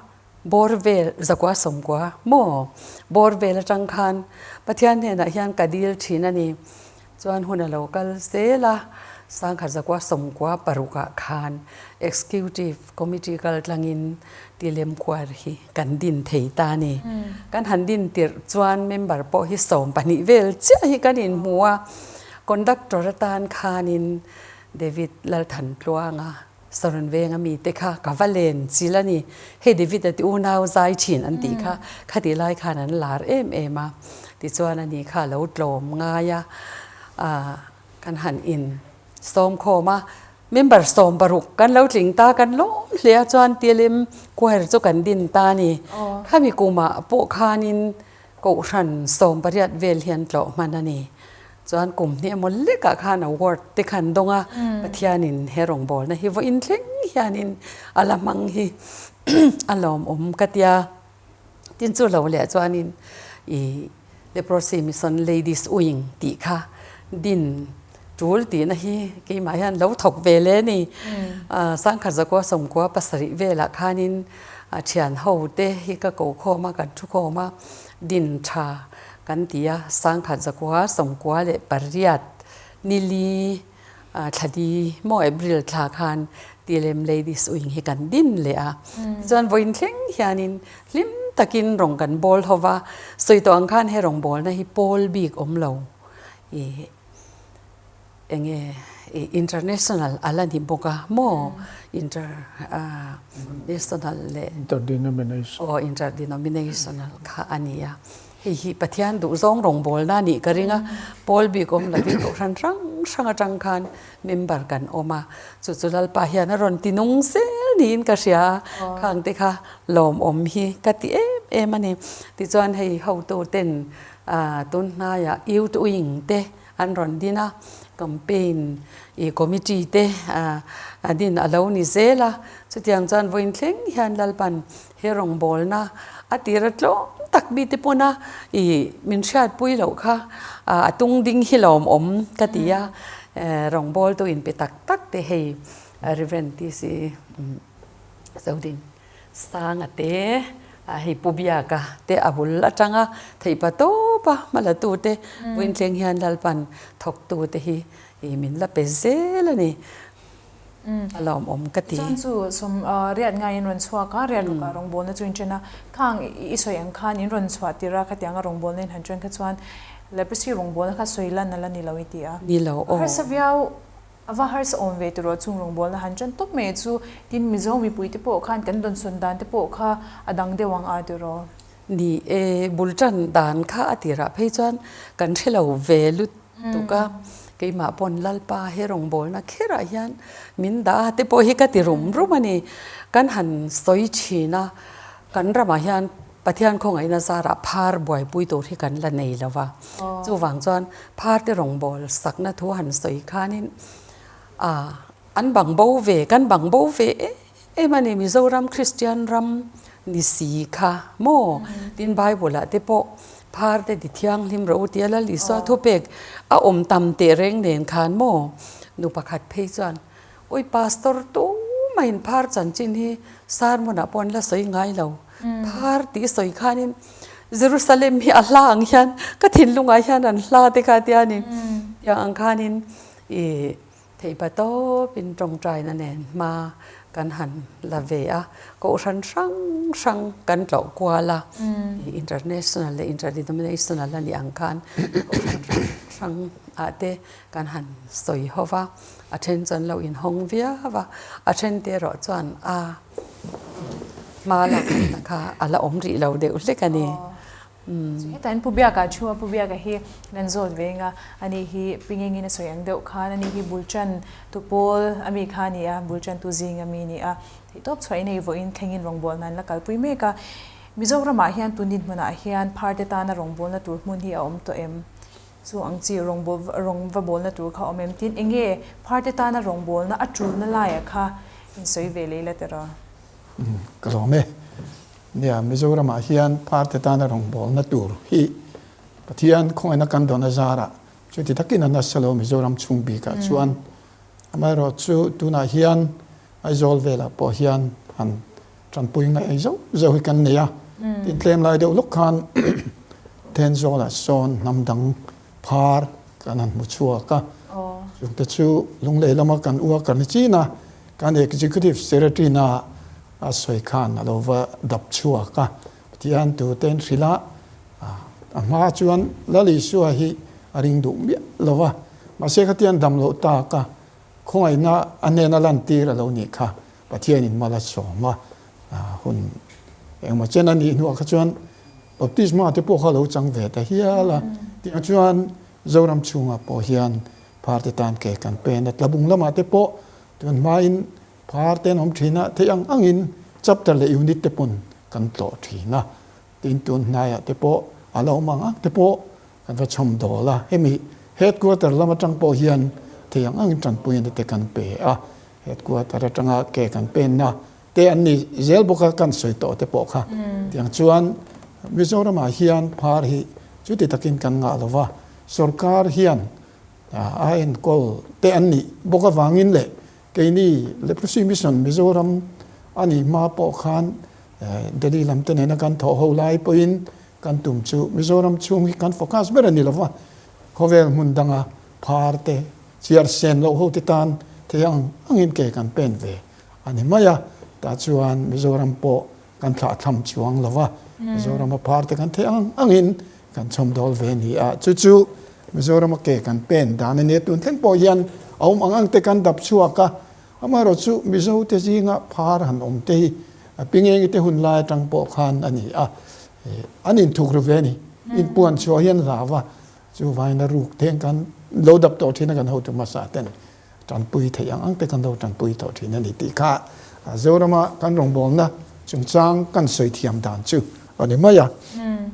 bawr vel 190 maw bawr vel atang khan Pathian hnenah hian ka dil thin a ni. Chuan hun a lo kal zel a, 1996 ah khan Executive Committee kal tlangin Tilem Choir hi kan din thei ta a ni. Kan han din tirh chuan member pawh hi 12 vel chiah hi kan inhmu a, Conductor atan khanin David Lalthantluanga Saron venga mite kha ka va len chil a ni. Hei David a ti unau zai thin an tih kha khati lai khan an lar em em a. Tichuan a ni kha a lo tlawm ngai a, kan han in sawm khawm a. Member 60 kan lo tling ta kan lawm hle a chuan TLM choir chu kan din ta a ni. Khami kumah pawh khanin Kohhran 18 vel hian tlawh hman a ni. Chuan kum hnih emaw lekah khan award te khan dawng a, Pathianin he rawngbawlna hi vawiin thleng hianin a la hmang hi a lawmawm ka tia. Tin chu lo leh chuanin i Leprosy Mission Ladies Wing tih kha din tul tihna hi keimah hian lo thawk ve le ni. Sangkhat zakua sawmkua pasarih velah khanin thian ho te hi ka ko khawm a, kan thu khawm a, din tha kan ti a, sangkhat zakua sawmkua leh pariat nili Thladi maw April thla khan Tilem Ladies Wing hi kan din leh a. Tichuan vawiin thleng hianin hlim takin rawng kan bawl ho va, sawi tawh ang khan he rawngbawlna hi pawl bik awm lo i enge i international a la ni bawk a maw inter national leh Interdenominational. Aw interdenominational kha a ni a. Hei hi Pathian duhzawng rawngbawlna a nih ka ring a, Paul bik awm lovin kohhran hrang hrang atang khan member kan awm a, chu chu Lalpa hian a rawn ti nung zel niin ka hria a, khang te kha lawmawm hi ka ti em em a ni. Tichuan hei hotu ten tun hnaiah Youth Wing te an rawn din a, campaign ih committee te a din a lo ni zel a, chutiang chuan vawiin thleng hian Lalpan he rawngbawlna a tir a tlawm tak mi te pawn a ih min hriatpui loh kha a tung ding hi lawmawm ka ti a, rawngbawltu inpe tak tak te hei Reverend TC Zodin. Sanga te, hei Pu Biaka te a bul atanga theihpa tawpa hmalatu te Puinthleng hian Lalpan thawktu te hi min la pe zel a ni. A lawmawm ka ti. Chuan chu sawm riat ngaiin rawn chhuak a, riat rukah rawngbawlna chu in chen a, khang i sawi ang khan in rawn chhuah tir a, khatianga rawngbawlna in han chen kha chuan leprosy rawngbawlna kha sawi lan a la ni lo i ti a. Ni lo aw. Harsa viau A va harsa awm ve tiraw chung rawngbawlna han ṭan tawp mai chu tin Mizo mipui te pawh khan kan dawnsawn dan te pawh kha a dang deuh ang a tiraw? Ni e, bul ṭan dan kha a tirah phei chuan kan hre lo ve lutuk a, keimah pawn Lalpa he rawngbawlna kherah hian min dah a te pawh hi ka ti rum rum a ni. Kan han sawi ṭhin a, kan ramah hian Pathian khawngaihna zarah phar buaipui tur hi kan la nei lo va. Chuvang chuan pharte rawngbâwl sakna thu han sawi khanin a an bang bo ve, kan bang bo ve em em a ni. Mizoram Kristian ram ni si kha maw? Tin Bible-ah te pawh pharte ti thianghlim rawh u tia Lal Isua thupek a awm tam teh reng nen khan maw? Nu pakhat phei chuan Ui Pastor tumahin phar chanchin hi sermon-ah pawh an la sawi ngai lo. Phar tih sawi khanin Jerusalem hi a hla ang hian ka thinlungah hian an hla te kha tia ni. Tiang ang khanin i theihpa tawpin tawngtaina nen hma kan han la ve a. Kohhran hrang hrang kan tlawh kual a, international leh interdenominational a nih ang khan kohhran hrang hrang ah te kan han sawi ho va, a then chuan lo inhawng viau a, a then te erawh chuan a hma lak na kha a la awm rih lo deuh hlek a ni. Hetah hian Pu Biaka thu a, Pu Biaka hi kan zawt ve eng a, ani hi Pingengin a sawi ang deuh khan ani hi Bulchan tu pawl a mi kha a ni a, Bulchan tu zing a mi a ni a, theihtawp chhuahin hei vawiin thlengin rawngbawlna an la kalpui mek a. Mizoramah hian tun dinhmunah hian pharte tana rawngbawlna tur hmun hi a awm tawh em? Chu ang chi rawng va bawlna tur kha awm em? Tin, enge pharte tana rawngbawlna a tulna laiah kha in sawi ve leh ila tiraw? Ka lawm e. Nia, Mizoramah hian pharte tana rawngbawlna tur hi Pathian khawngaihna kan dawn a zarah chuti takin a nasa lo Mizoram chhung bikah chuan. Amaherawhchu tunah hian Aizawl velah pawh hian han Tanpui ngaih zauh zauh hi kan nei a, tin tlem lai deuh lawk khan Thenzawlah sawn hnam dang phar kan han hmu chhuak a, chungte chu Lunglei lama kan uakar ni chin a, kan Executive Secretary na a sawi khan a lo va dap chhuak a, Pathian tuten hrilh a, a hma chuan Lal Isua hi a ring duh miah lo va, mahse khatiang dam loh tak a, khawngaihna a hnena lantir a lo nih kha. Pathianin mal a sawm a, hun engmaw chen a nih hnuah kha chuan baptisma te pawh kha lo chang ve ta hial a. Tiang chuan Zoram chhungah pawh hian phar te tan ke kan pen a, tlabung lamah te pawh tun hmain phar te an awm thin a, theih ang angin chapter leh unit te pawn kan tlawh thin a. Tin tun hnaiah te pawh a lo awm ang ang te pawh kan va chhawm dawl a, hemi headquarter lam atang pawh hian thei ang angin tanpuina te kan pe a, headquarter atanga ke kan penna te an ni zel bawk a, kan sawi tawh te pawh kha tiang chuan Mizoramah hian phar hi chuti takin kan ngah lo va, sorkar hian a enkawl te an nih bawk avangin leh keini Leprosy Mission Mizoram a nih hma pawh khan Delhi lam te nena kan thawh ho lai pawhin kan tum chu Mizoram chhung hi kan focus ber a ni lo va, khawvel hmun danga phar te chhiar sen loh ho te tan thei ang angin ke kan pen ve a ni mai a, tah chuan Mizoram pawh kan thlah tham chuang lo va, Mizorama phar te kan theih ang angin kan chhawm dawl ve ni a, chu chu Mizorama ke kan pen dan a nia, tun thleng pawh hian a awm ang ang te kan dap chhuak a, amaherawh chu Mizo te zinga phar han awm te hi a Pingengi te hun lai atang pawh khan a ni a, an inthuk ru ve a ni, inpuan chhuah hi an hlau a, chuvain a ruk teng kan lo dap tawh thin a kan hotu hmasa ten. Tanpui theih ang ang te kan lo tanpui tawh thin a ni tih kha Zorama kan rawngbawlna chungchang kan sawi thiam dan chu a ni mai a.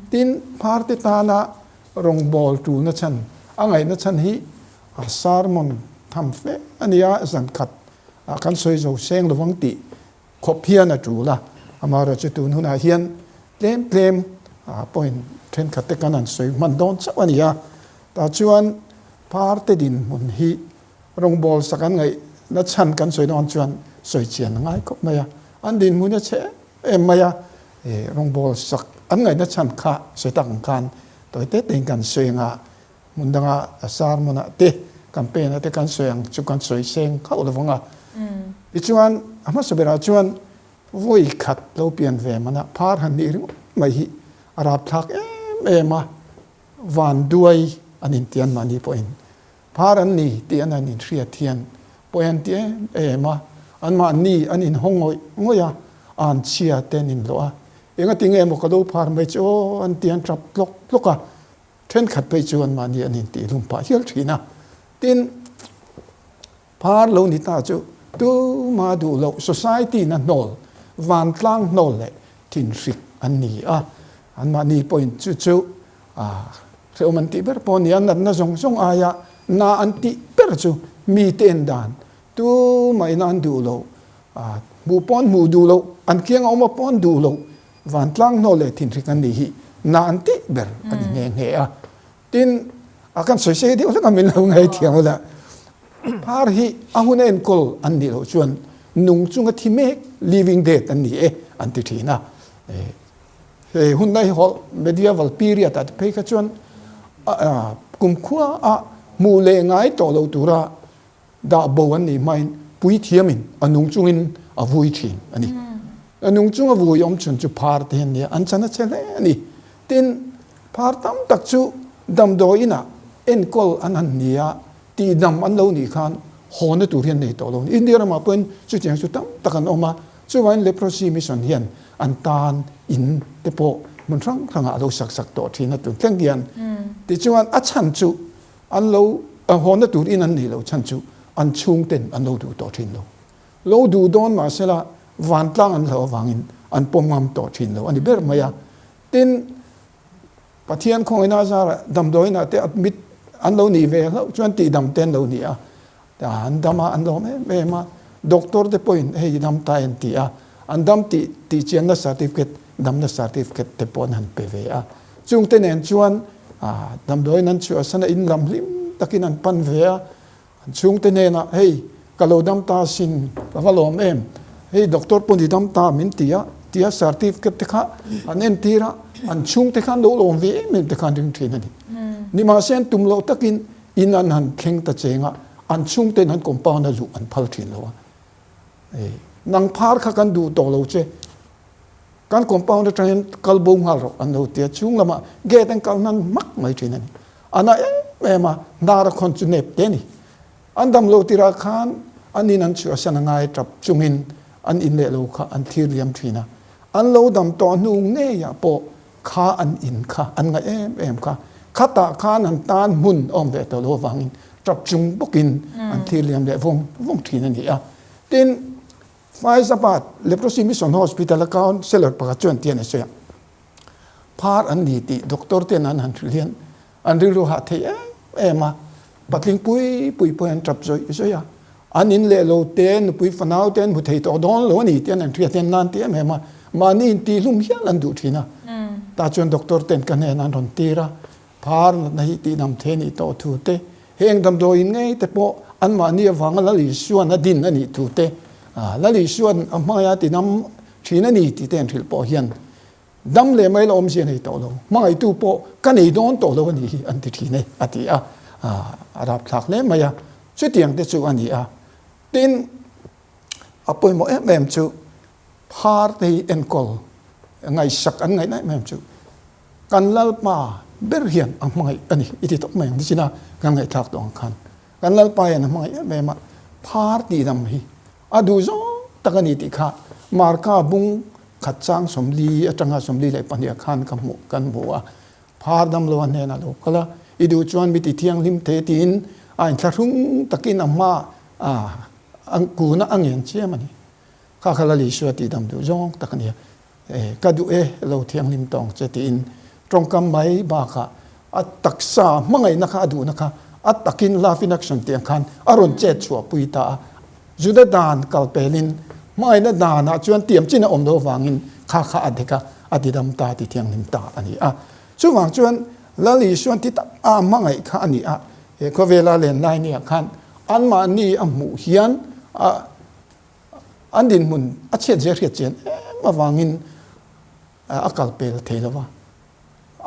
Tin, Pharte tana rawngbâwl tulna chhan a ngaihna chhan hi a sermon tham fe a ni a, zan khat kan sawi zo seng lovang tih khawp hian a tul a. Amaherawhchu tun hunah hian tlem tlem point thenkhat te kan han sawi hman dawn chauh a ni a. Tah chuan Pharte dinhmun hi rawngbâwl sak an ngaihna chhan kan sawi dawn chuan sawi chian a ngai khawp mai a. An dinhmun a chhe em em mai a, rawngbâwl sak an ngaihna chhan kha sawi tak ang khan tawi te tein kan sawi ang a, hmun danga sermon-ah te, campaign-ah te kan sawi ang chu kan sawi seng khauh lo vang a. Tichuan, a hmasa berah chuan vawi khat lo pian ve manah phar han nih ringawt mai hi a rapthlak em em a. Van duai an inti an mahni pawhin phar an ni tih an han inhriat hian pawi an ti em em a, an mahni an inhaw ngawih ngawih a, an chhia te an inhlawh a, engati nge maw ka lo phar mai chu aw an ti an tap tlawk tlawk a, thenkhat phei chu an mahni an intihlum phah hial thin a, tin phar lo ni ta chu tuma duh loh society na hnawl, vantlang hnawl leh thinhrik an ni a, Anmahni pawhin chu chu hrehawm an tih ber pawh a ni a, natna zawng zawng aia na an tih ber chu mite en dan tumahin an duh lo, hmuh pawh an hmuh duh loh, an kianga awm a pawh an duh loh, vantlang hnaw leh thinhrik an nih hi na an tih ber a ni nghe nghe a. Tin, a kan sawi sei deuh hlek a min lo ngaithiam ula, phar hi a hun a enkawl an nih loh chuan nung chunga thi mek, living dead, an ni e an ti thin a. Hei hun lai hawlh medieval period ah te phei kha chuan kumkhua a hmuh leh ngai tawh lo tura dah bo an nih hmain puithiamin a nung chungin a vui thin a ni. A nung chunga vui awm chhun chu phar te hian nia an chan a che hle a ni. Tin, phar tam tak chu damdawi inah enkawl an han ni a, tihdam an lo nih khan hawna tur hian nei tawh lo a ni. India ramah pawhin chutiang chu tam tak an awm a, chuvangin Leprosy Mission hian an tan in te pawh hmun hrang hrangah a lo sak sak tawh thin a tun thleng hian. Tichuan a chhan chu an lo hawna tur in an nei lo chhan chu an chhungten an lo duh tawh thin lo. Lo duh dawn mahsela vantlang an hlauh avangin an pawm ngam tawh thin lo a ni ber mai a. Tin, Pathian khawngaihna zarah damdawiinah te admit an lo nih ve hlauh chuan tihdam te an lo ni a, an dam a, an lawm em em a, doctor te pawhin hei i dam ta en ti a, an dam tih tihchianna certificate, damna certificate te pawh an han pe ve a. Chungte nen chuan damdawiin an chhuahsan a, in lam hlim takin an pan ve a, An chhungte hnenah, Hei, ka lo dam ta asin, ka va lawm em? Hei, doctor pawh ni dam ta min ti a, tia certificate te kha an entir a, an chhungte kha an lo lawm ve em em te kha an ring thin a ni. Nimahse an tum loh takin in an han thleng ta cheng a, an chhungten an compound a luh an phal thin lo a. Nang phar kha kan duh tawh lo che, kan compound atangin kal bo nghal rawh an lo ti a, chhung lamah gate an kal hnan hmak mai thin a ni. A na em em a, hnar a khawn chu nep te a ni. An dam lo tirah khan an in an chhuahsan a ngai tap chungin an in leh lo kha an thlir liam thin a. An lo dam tawh hnu ngeiah pawh kha an in kha an ngaih em em kha. Khatah khan an tan hmun a awm ve tawh lo avangin tap chung bawkin an thlir liam leh vawng vawng thin a ni a. Tin, Faizabad Leprosy Mission Hospital a counsellor pakhat chuan tian a sawi a. Phar an ni tih doctor ten an han hrilh hian an rilru hah thei em em a, patling pui pui pawhin an tap zawih zawih a, an in leh lo te, nupui fanau te an hmu thei tawh dawn lo a ni tih an han hriat hian nan ti em em a, mahni intihlum hial an duh thin a. Tah chuan doctor ten ka hnen an rawn tir a, phar natna hi tihdam thei a nih tawh thu te, heng damdawiin ngei te pawh anmahni avanga Lal Isuan a din a nih thu te, Lal Isuan a hmangaih a tidam thin a ni tih te an hrilh pawh hian dam leh mai la awmzia nei tawh lo, hmangaihtu pawh ka nei dawn tawh lo a nih hi an ti thin e a ti a, a rapthlak hle mai a, chutiang te chu a ni a. Tin, a pawimawh em em chu phar te hi enkawl ngaihsak an ngaihna em em chu kan Lalpa ber hian a hmangaih a ni i ti tawp mai ang nichin a kan ngaihthlak tawh ang khan kan Lalpa hian a hmangaih em em a phar tihdam hi a duh zawng tak a ni tih kha Marka bung khat chang 44 atanga 42 ah khan ka hmuh kan hmu a phar damlo a hnenah lo kal a i duh chuan mi ti thianghlim the tiin a inthlahrung takin a hma a an kuna a ngen chiam a ni. Kha kha Lal Isua tihdam duh zawng tak a nia. E, ka duh e, lo thianghlim tawng che tiin tawngkam mai bakah a taksa hmangaihna kha a duhna kha a takin love in action tih ang khan a rawn chet chhuah pui ta a. Juda dan kal pelin hmangaihna danah chuan tiam chin a awm loh avangin kha kha a dek a, a tidam ta, ti thianghlim ta a ni a. Chuvang chuan Lal Isuan ti tak a hmangaih kha a ni a, he khawvela len lai nia khan anmahni a hmuh hian a an dinhmun a chhiat zia hriat chian em avangin a kal pel thei lo va.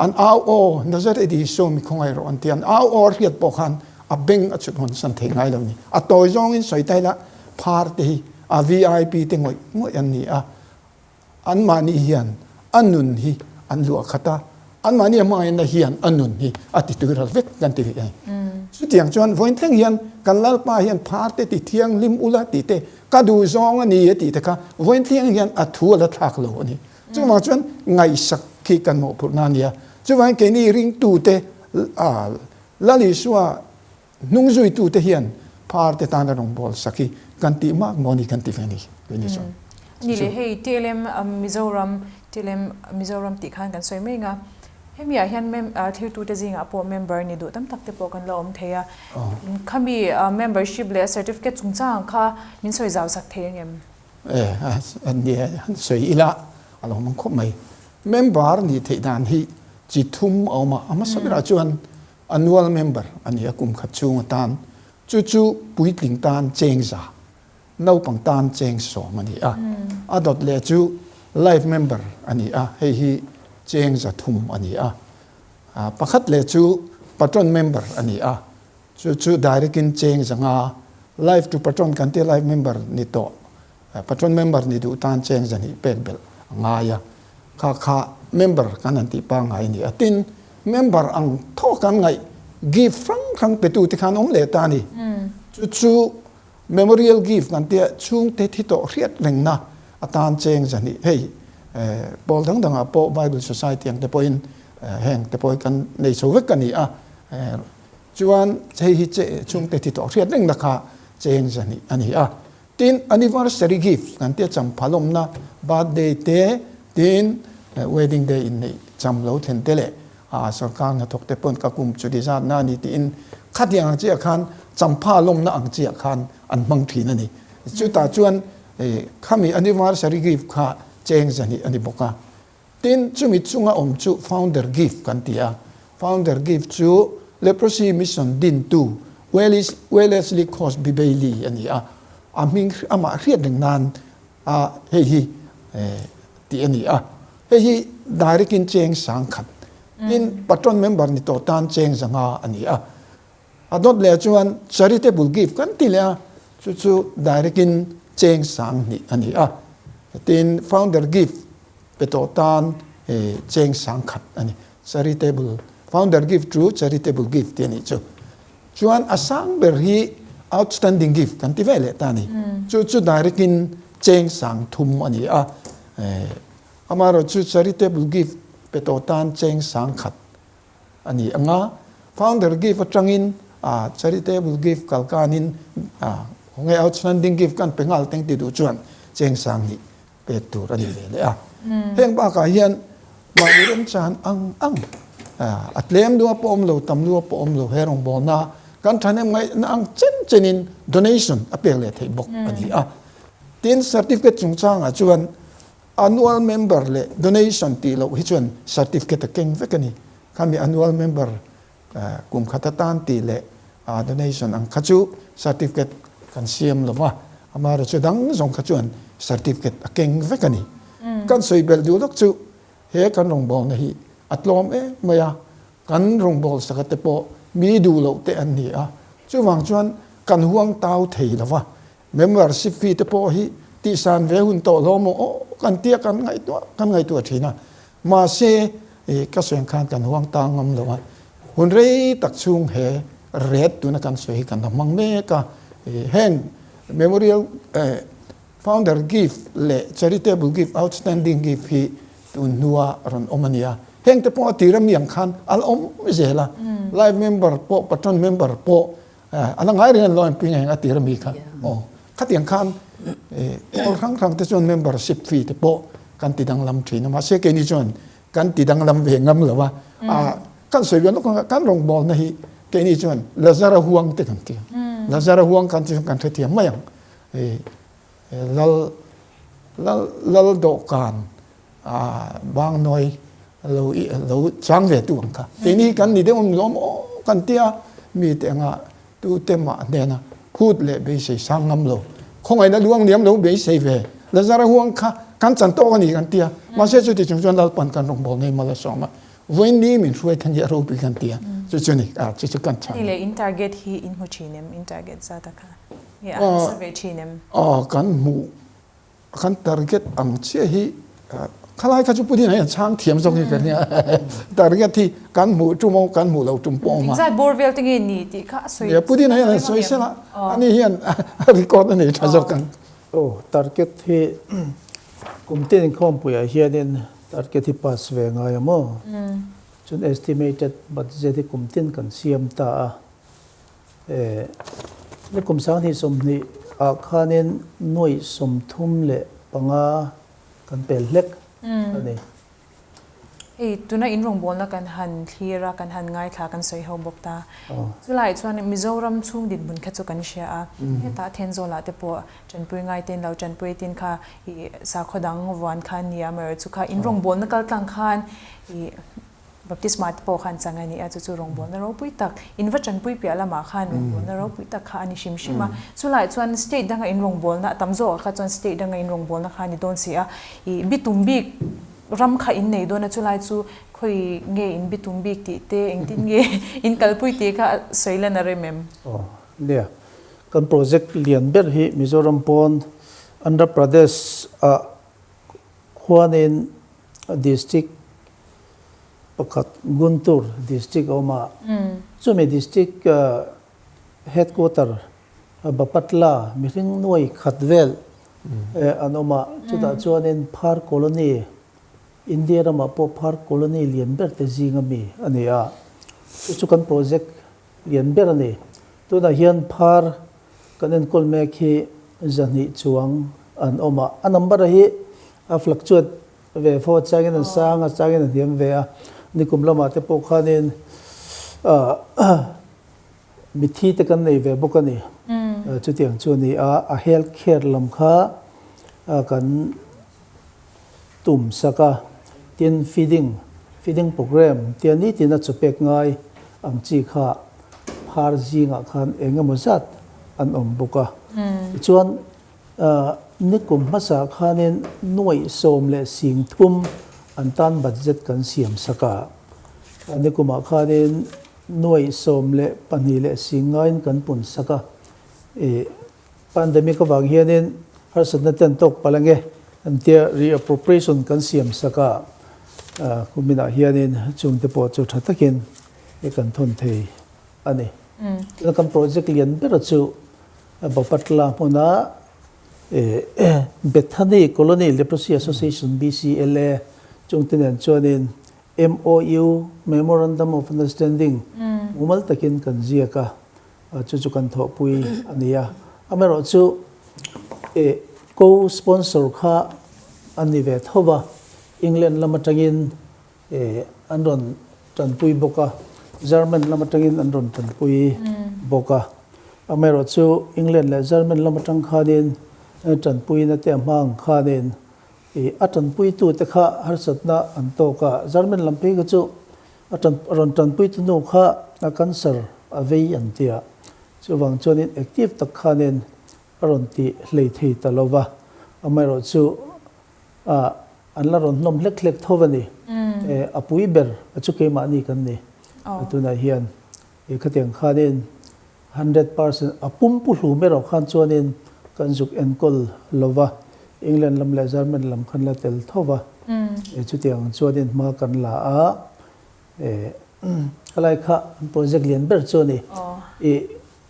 An au aw, Nazareth Isua mi khawngaih rawh an ti a, an au aw a hriat pawh khan a beng a chhut hawn san thei ngai lo ni. A tawi zawngin sawi ta ila phar te hi a VIP te ngawih ngawih an ni a, Anmahni hian a nun hi an luah khat a, anmahni a hmangaihna hian a nun hi a ti tuiral vek kan ti rih a ni. Chutiang chuan vawiin thleng hian kan Lalpa hian phar te ti thianghlim ula tih te, ka duh zawng a ni a tih te kha vawiin thleng hian a thu a la thlak lo a ni. Chuvang chuan ngaihsak khi kan mawhphurhna a ni a. Chuvangin keini ringtute Lal Isua Hnung zuitute hian phar te tana rawngbâwl sak hi kan tih mak maw ni kan ti ve a ni, keini chuan. Ni leh hei TLM Mizoram, TLM Mizoram tih khan kan sawi mai anga, hemi ah hian mem thirtute zingah pawh member ni duh tam tak te pawh kan la awm thei a, khami membership leh certificate chungchang kha min sawi zau sak thei angem? E, nia han sawi ila a lo mang khawp mai. Member nih theih dan hi chi thum a awm a, a hmasa berah chuan Annual member a ni a, kum khat chhung atan. Chu chu puitling tan cheng za, naupang tan cheng sawm a ni a. A dawt leh chu life member a ni a, hei hi cheng za thum a ni a. Pakhat leh chu patron member a ni a, chu chu direct in cheng za nga, life to patron kan tia life member ni tawh, patron member ni duh tan cheng za hnih pek belh a ngai a. Kha kha member kan han tih pangngai a ni a. Tin, member ang thaw kan ngaih gift hrang hrang petu te khan awm leh ta a ni. Chu chu memorial gift kan tia chhungte thi tawh hriat rengna atan cheng zahnih hei pawl dang dangah pawh Bible Society ang te pawhin heng te pawh hi kan nei chho vek a ni a. Chuan hei hi chhungte thi tawh hriat rengna kha cheng zahnih a ni a. Tin, anniversary gift kan tia cham phalawmna, birthday te, tin wedding day inneih cham lo thlen te leh sorkar hnathawk te pawn ka kum chu dizatna a ni tiin khatiang ang chiah khan champha lawmna ang chiah khan an hmang thin a ni. Chutah chuan khami anniversary gift kha cheng zahnih a ni bawk a. Tin, chumi chunga awm chu founder gift kan ti a. Founder gift chu Leprosy Mission dintu Wellesley Cosby Bailey a ni a, a hming amah hriat reng nan a hei hi tih a ni a. Hei hi direct in cheng sang khat. Tin, patron member ni tawh tan cheng zanga a ni a. A dawt leh chuan charitable gift kan ti leh a, chu chu direct in cheng sang hnih a ni a. Tin, founder gift pe tawh tan cheng sang khat a ni. Charitable, founder gift chu charitable gift tih a nih chu. Chuan a sang ber hi outstanding gift kan ti ve leh ta a ni. Chu chu direct in cheng sang thum a ni a. Amaherawhchu charitable gift pe tawh tan cheng sang khat a ni ang a, founder gift atangin a charitable gift kal kanin a khawnge outstanding gift kan pe nghal teng ti duh chuan cheng sang hnih pek tur a ni ve leh a. Heng bakah hian mahni remchan ang ang a tlem lua pawh awm lo tam lua pawh awm lo he rawngbawlna kan thahnem ngaihna ang chen chenin donation a pek leh theih bawk a ni a. Tin, certificate chungchangah chuan. Annual member leh donation tih loh hi chuan certificate a keng vek a ni. Khami annual member kum khat atan tih leh donation ang kha chu certificate kan siam lo va, amaherawhchu dang zawng kha chuan certificate a keng vek a ni. Kan sawi belh duh lawk chu he kan rawngbawlna hi a tlawm em mai a, kan rawngbâwl saka te pawh mi duh loh te an ni a, chuvang chuan kan huang tau thei lo va, Membership fee te pawh hi tihsan ve hun tawh hlawm maw aw kan tia kan ngaihtuah kan ngaihtuah thin a, mahse i ka sawi ang khan kan huang ta ngam lo a, hun rei tak chhung he ret tuna kan sawi hi kan la hmang mek a, i heng memorial founder gift leh charitable gift outstanding gift hi tun hnua rawn awm a ni a, heng te pawh a tir ami ang khan a la awm zel a, life member pawh patron member pawh A la ngai reng an lo inpui ngei ang a tir ami kha. Aw, khatiang khan pawl hrang hrang te chuan membership fee te pawh kan ti danglam thin a, mahse keini chuan kan ti danglam ve ngam lo a. Kan sawi ve lawk ang a, kan rawngbawlna hi keini chuan Lazara huang te kan ti a. Lazara huang kan ti chuan kan hrethiam mai ang. Lal lal lal dawhkan bangnawi lo lo chang ve tu ang kha. Keini kan ni deuh ang lawm aw kan tia mi te anga tu te mah hnena phut leh beisei sang ngam lo. Khawngaihna luang liam lo beisei ve. Lazara huang kha kan chan tawk a ni kan tia. Mahse chuti chung chuan Lalpan kan rawngbâwl nei mal a sawm a. Vawiin ni min hruai thleng hi a ropui kan tia. Chu chu ni, chu chu kan chhan. Ni leh in target hi in hmu thin em? In target zat a kha nge a hmasa ve thin em? Aw kan hmuh Kan target ang chiah hi khalai kha chu Putin hian chhang thiam zawk hi ka nia. Target hi kan hmuh tum aw kan hmuh lo tum pawh awm a. Engzat bawr vel te nge ni tih kha a sawi. Yeah, Putin hian a sawi sel a, ani hian a record a nei tha zawk ang. Aw, target hi kum tin inkhawmpuiah hianin target hi pass ve ngai a maw? Chuan estimated budget hi kum tin kan siam ta a. Ni kum 20 20 ah khanin nuaih 35 kan pel hlek a ni. Hei tuna in rawngbawlna kan han thlir a, kan han ngaithla, kan sawi ho bawk ta. Chulaiah chuan Mizoram chhung dinhmun kha chu kan hria a, hetah Thenzawlah te pawh tanpui ngai ten lo tanpui tin kha i sakhaw dang vuan kha a nia, amaherawhchu kha in rawngbawlna kal tlang khan i Baptisma te pawh khan chang a ni a, chu chu rawngbawlna ropui tak, in va tanpui piah lamah khan rawngbawlna ropui tak kha a ni hrim hrim a. Chulaiah chuan state danga in rawngbawlna, a tam zawkah kha chuan state danga in rawngbawlna kha a ni dawn si a, i bitum bik ram kha in nei dawn a, chulai chu khawi nge in bitum bik tih te, engtin nge in kalpui tih kha sawi lan a rem em? Aw, nia. Kan project lian ber hi Mizoram pawn Andhra Pradesh ah khuanin District pakhat Guntur District a awm a, chumi District Headquarter Bapatla mihring nuai khat vel an awm a, chutah chuanin Phar Colony, India ramah pawh Phar Colony lian ber te zinga mi a ni a, chu chu kan project lian ber a ni. Tunah hian Phar kan enkawl mek hi 200 chuang an awm a, a number hi a fluctuate ve fo, a changin an sang a, a changin a hniam ve a, nikum lamah te pawh khanin mithi te kan nei ve bawk a ni. Chutiang chu a ni a, a health care lam kha kan tum sak a, tin feeding, feeding program tia nitin a chawpek ngai ang chi kha phar zingah khan eng emaw zat an awm bawk a. Tichuan Nikum hmasa khanin nuaih 13 an tan budget kan siam sak a. Nikumah khanin nuaih 12 leh sing ngaiin kan pun sak a. Pandemic avang hianin harsatna ten tawk palh ange an tia reappropriation kan siam sak a. Kuminah hianin chungte pawh chu tha takin kan thawn thei a ni. Tuna kan project lian ber chu Bapatla hmuna Bethany Colony Leprosy Association, BCLA, chungte nen chuanin MOU, Memorandum of Understanding, mumal takin kan ziak a, chu chu kan thawhpui a ni a. Amaherawhchu co-sponsor kha a ni ve tho va, England lam atangin an rawn tanpui bawk a, German lam atangin an rawn tanpui bawk a. Amaherawhchu England leh German lam atang khanin tanpuina te a hma ang khanin I a tanpuitute kha harsatna an tawk a, German lam phei kha chu a tan rawn tanpuitu nu kha a cancer a vei an ti a, chuvang chuanin active tak khanin a rawn ti hlei thei ta lo va, amaherawhchu a an la rawn hlawm hlek hlek tho a ni. A pui ber a chu keimahni kan ni tunah hian i khatiang khanin 100% a pumpu hlum erawh khan chuanin kan zuk enkawl lo va, England lam leh German lam khan la tel tho va, chutiang chuanin hma kan la a, helai kha an project lian ber chu a ni. I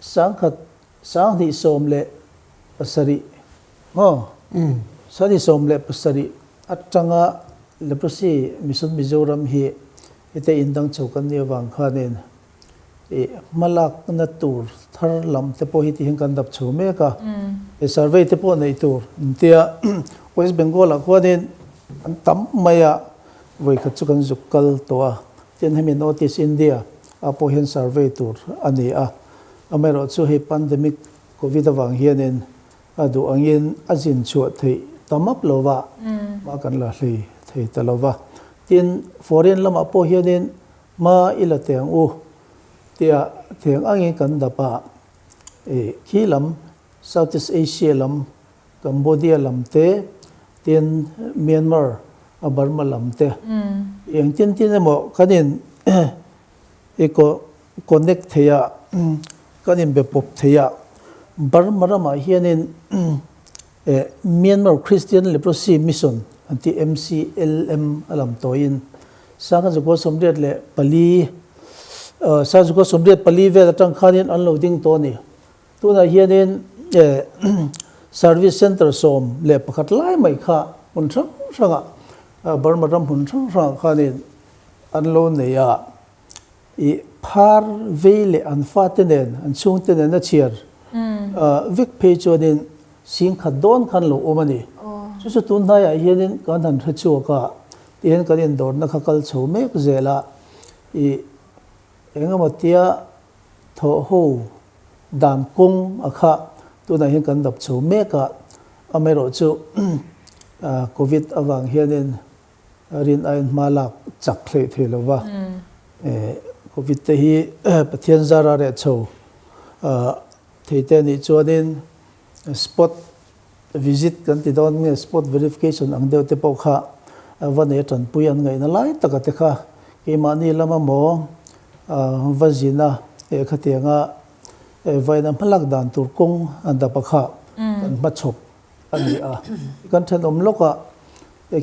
sangkhat sanghnih 17 maw? Sanghnih 17 atanga Leprosy Mission Mizoram hi hete indang chho kan nih avang khanin I hmalakna tur thar lam te pawh hi tihian kan dap chho mek a, i survey te pawh neih tur an tia West Bengal ah khuanin an tam mai a, vawikhat chu kan zuk kal tawh a, tin hemi North East India ah pawh hian survey tur a ni a, amaherawh chu hei pandemic covid avang hianin a duh angin a zin chhuah theih ta map lo va, hma kan la hlei thei ta lo va, tin foreign lamah pawh hianin Hma i la teng u tia theng angin kan dap a, i khi lam Southeast Asia lam Cambodia lam te tin Myanmar a Burma lam te eng tin tin emaw kan in i connect thei a, kan in be pawp thei a, Burma ramah hianin Myanmar Christian Leprosy Mission an tih MCLM a lam tawiin 1984 1984 vel atang khanin an lo ding tawh a ni. Tunah hianin Service Centre 11 lai mai kha hmun hrang hrangah Burma ram hmun hrang hrangah khanin an lo nei a. I phar vei leh an fate nen, an chhungte nen a chhiar vek phei chuanin sing khat dawn khan lo awm a ni. Chu chu tun hnaiah hianin kan han hre chhuak a, tihian kan indawrna kha kal chho mek zel a, i engemaw tia thawh ho dan kawng a kha tunah hian kan dap chho mek a, amaherawhchu Covid avang hianin Rin aiin hma lak chak hleih thei lo va, Covid te hi Pathian zara reh chho thei te anih chuanin spot visit kan ti dawn nge spot verification ang deuh te pawh kha va nei tanpui an ngaihna lai taka te kha keimahni lama maw va zina khatianga vaina hmalak dan tur kawng an dap a kha kan hmachhawp a ni a. Kan thenawm lawkah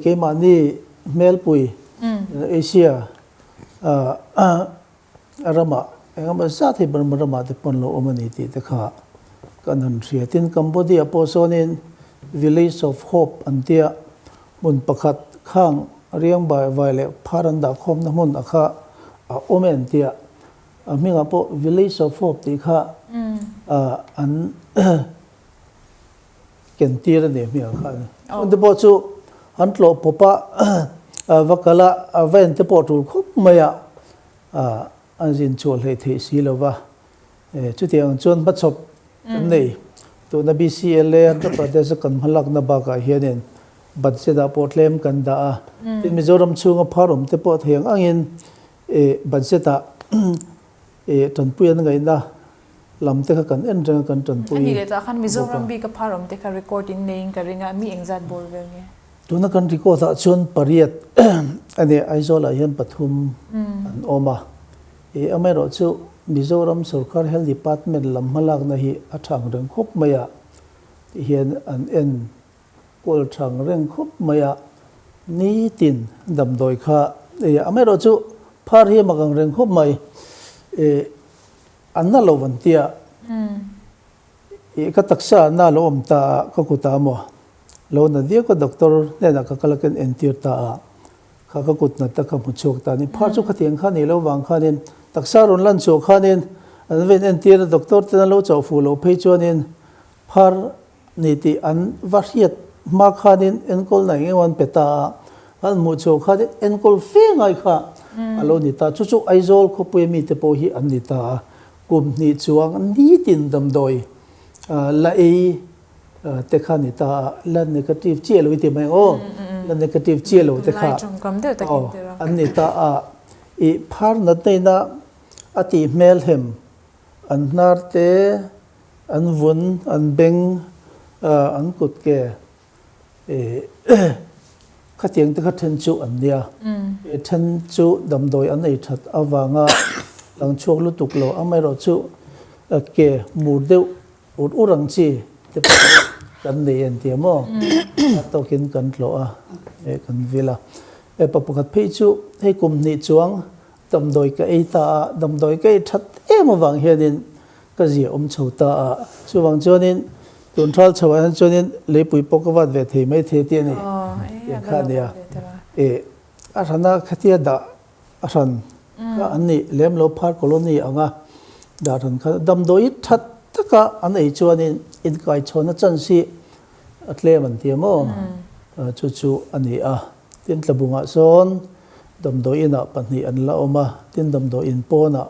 keimahni hmelpui Asia ramah engemaw zat hi Burma ramah te pawn lo awm a ni tih te kha kan han hria. Tin, Cambodia pawh sawnin Village of Hope an tia hmun pakhat khang riang bai vai leh phar an dah khawmna hmun a kha a awm e an tia. A hmingah pawh Village of Hope tih kha an ken tir a ni hmiang kha a ni. Chungte pawh chu an tlawh pawp a, va kal a, a va en te pawh tul khawp mai a, an zin chhuah hleih theih si lo va. Chutiang chuan hmachhawp kan nei. Tuna BCLA Andhra Pradesh a kan hmalakna bakah hianin budget ah pawh tlem kan dah a. Tin, Mizoram chhunga phar awm te pawh thei ang angin budget ah tanpui an ngaihna lam te kha kan en reng a kan tanpui Ani leh tah khan bawk a. Mizoram bik a phar awm te kha record in nei in ka ring a, mi engzat bawr vel nge? Tuna kan record ah chuan pariat a ni, Aizawl ah hian pathum an awm a, i amaherawh chu Mizoram sorkar Health Department lam hmalakna hi a thang reng khawp mai a, ti hian an en kawl thang reng khawp mai a, nitin damdawi kha ei a, amaherawh chu phar hi a mak ang reng khawp mai, i An na lo an tia. I ka taksa na lo awm ta a, ka kut ah maw lo na viau ka doctor hnenah ka kal a kan entir ta a, kha ka kut nat a ka hmu chhuak ta a ni. Phar chu khatiang kha ni lo vang khanin taksa rawn lan chhuah khanin an va in entir a, doctor ten an lo chauh fuh loh phei chuanin phar ni tih an va hriat hma khanin enkawl na eng emaw an pe ta a, an hmuh chhuah khanin enkawl fe ngai kha a lo ni ta. Chu chu Aizawl khawpuia mite pawh hi an ni ta a, kum hnih chuang nitin damdawi la ei te kha ni ta a, la negative chiah lo i ti mai ang aw. La negative chiah lo te kha aw an ni ta a. I phar natna ina a tih hmel hem an hnar te, an vun, an beng, an kut ke khatiang te kha then chu an nia. Then chu damdawi an ei that avanga lang chhuak lutuk lo amaherawhchu ke mur deuh Ur ur ang chi te pawh hi kan nei en tia maw? A tawkin kan tlawh a, eh kan vil a. Eh pa pakhat phei chu hei kum hnih chuang damdawi ka ei ta a, damdawi ka ei that em avang hianin ka zia awm chho ta a. Chuvang chuanin tun thal chho ah hian chuanin leipui pawh ka vat ve thei mai thei tih a ni. Tiang kha a nia. Eh a hrana khatia dah A hran kha an nih lem lo phar colony anga dah hran kha damdawi tha taka an ei chuanin inkaichhawnna chance hi a tlem an ti a maw? Chu chu a ni a. Tin tlabungah sawn damdawi inah pahnih an la awm a, tin damdawi in pawnah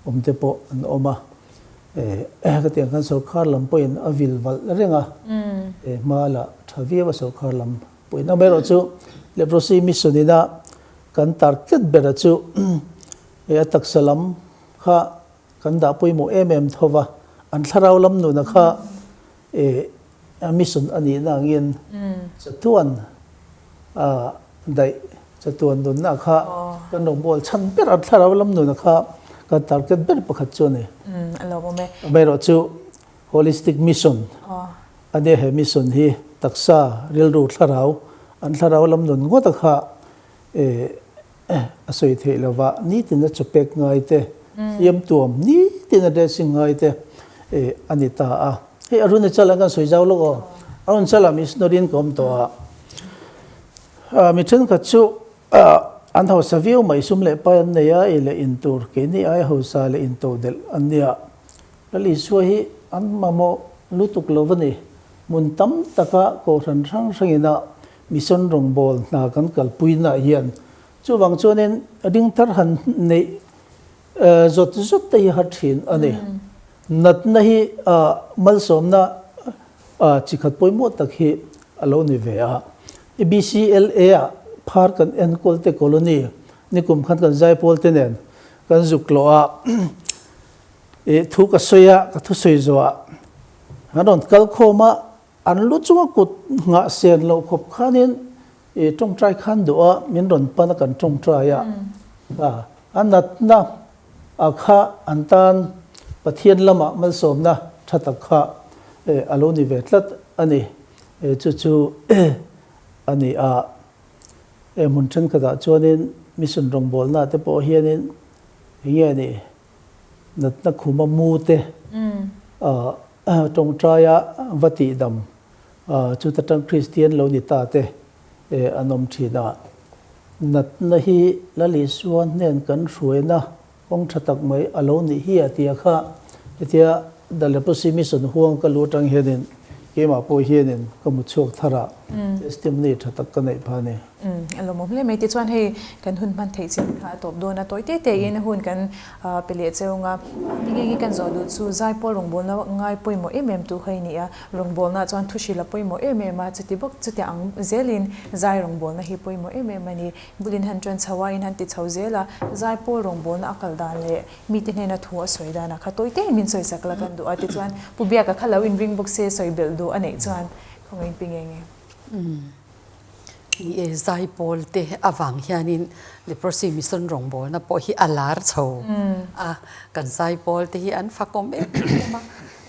awm te pawh an awm a. Khatiang khan sorkar lam pawhin a vil valh reng a, hma la tha viau a sorkar lam pawhin. Amaherawhchu Leprosy Mission ina Kan target bera chu hei a taksa lam kha kan dah pawimawh em em tho va, an thlarau lam nuna kha a mission a nihna angin chatuan daih, chatuan nunna kha kan rawngbâwl chhan ber, an thlarau lam nuna kha kan target ber pakhat chu a ni. Amaherawhchu holistic mission a nia he mission hi taksa, rilru, thlarau, an thlarau lam nun ngawta kha a sawi theih lova nitin a chawpek ngai te, hliam tuam nitin a dressing ngai te a ni ta a. Hei Arunachal ah kan sawi zau lawk aw. Arunachal ah missionary in ka awm tawh a, mi thenkhat chu an hausa viau mai sum leh pai an nei a, ei leh in tur keini aia hausa leh in to delh an nia. Lal Isua hi an mamawh lutuk lo va ni. Hmun tam taka kohhran hrang hrangin a Mission rawngbâwl hna kan kalpuinaah hian chuvang chuanin ring thar han neih zawt zawt te hi har thin a ni. Natna hi malsawmna chi khat pawimawh tak hi a lo ni ve a. BCLA-ah phar kan enkawl te colony nikum khan kan zaipawl te nen kan zuk tlawh a, thu ka sawi a, ka thusawi zawhah an rawn kal khawm a, An lu chunga kut nghah sen loh khawp khanin i tawngtai khan duh a, min rawn pan a kan tawngtai a, a natna a kha an tan Pathian lamah malsawmna tha tak kha a lo ni ve tlat a ni. Chu chu a ni a, hmun thenkhatah chuanin mission rawngbawlna te pawh hianin enge ni natna khuma mu te Tawngtaia va tihdam chuta tang Kristian lo ni ta te an awm thin a. Natna hi Lal Isua hnen kan hruaina kawng tha tak mai a lo nih hi a tia kha hetia The Leprosy Mission huang ka lu atang hianin keimah pawh hianin ka hmu chhuak thar a, testimony tha tak ka neih phah a ni. A lawmawm hle mai. Tichuan hei kan hun hman theih chin kha a tawp dawn a, tawi te tein hun kan pe leh cheu nga. Nge nge kan zawh duh chu Zaipawl rawngbawlna ngai pawimawh em em tu kha i ni a, rawngbawlna chuan thu hrilh a pawimawh em em a, chuti bawk chuti ang zelin zai rawngbawlna hi pawimawh em em a ni. Bulin han ṭan chho a, in han ti chho zel a, Zaipawl rawngbawlna a kal dan leh mite hnena thu a sawi danah kha tawi tein min sawisak la kan duh a, tichuan Pu Biaka kha lo inring bawk se sawi belh duh a neih chuan khawngaih in pi nge nge. Ni e, Zaipawl te avang hianin Leprosy Mission rawngbawlna pawh hi a lar chho a, kan Zaipawl te hi an fakawm em em a,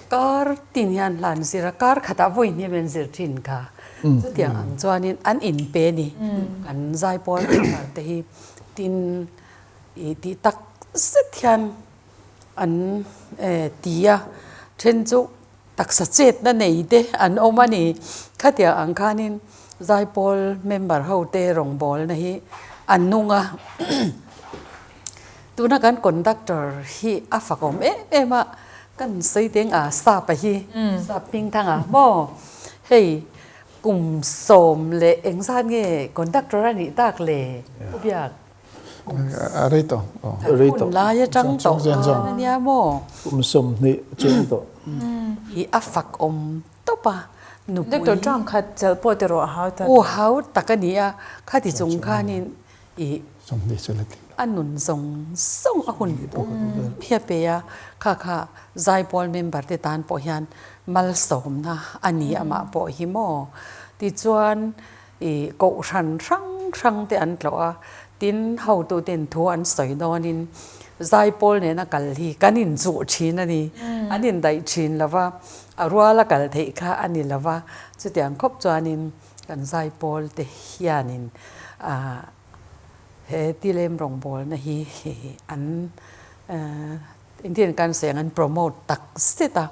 kar tin hian hla an zir a, kar khatah vawi hnih an zir thin kha. Chutiang ang chuanin an inpe a ni, kan Zaipawl member te hi tin i tih tak zet hian an ti a, then chu Taksa chetna nei te an awm a ni. Khatiang ang khanin Zaipawl member ho te rawngbawlna hi an nung a. Tuna kan conductor hi a fakawm em em a, kan sawi teng a Sapa hi, Sap Hmingthanga maw? Hei kum 10 engzat nge conductor a nih tak le? Pu Biak. A rei tawh. A rei tawh. Hun lai atang tawh khan a nia maw? Kum 20 chuang tawh. Hi a fak awm tawp a. Nupui. Doctor Trump kha chelh pawh ti rawh a hau tak. Aw hau tak a ni a, khati chung khanin i a nun zawng zawng a hun pum hi a pe a, kha kha Zaipawl member te tan pawh hian malsawmna a ni amah pawh hi maw. Tichuan i kohhran hrang hrang te an tlawh a, tin hotuten thu an sawi dawnin Zaipawl nena kal hi kan inchuh thin a ni, an indaih thin lo va, a ruala kal theih kha a ni lo va, chutiang khawp chuanin kan Zaipawl te hianin he tilem rawngbawlna hi an Engtin kan sawi ang an promote tak zet a,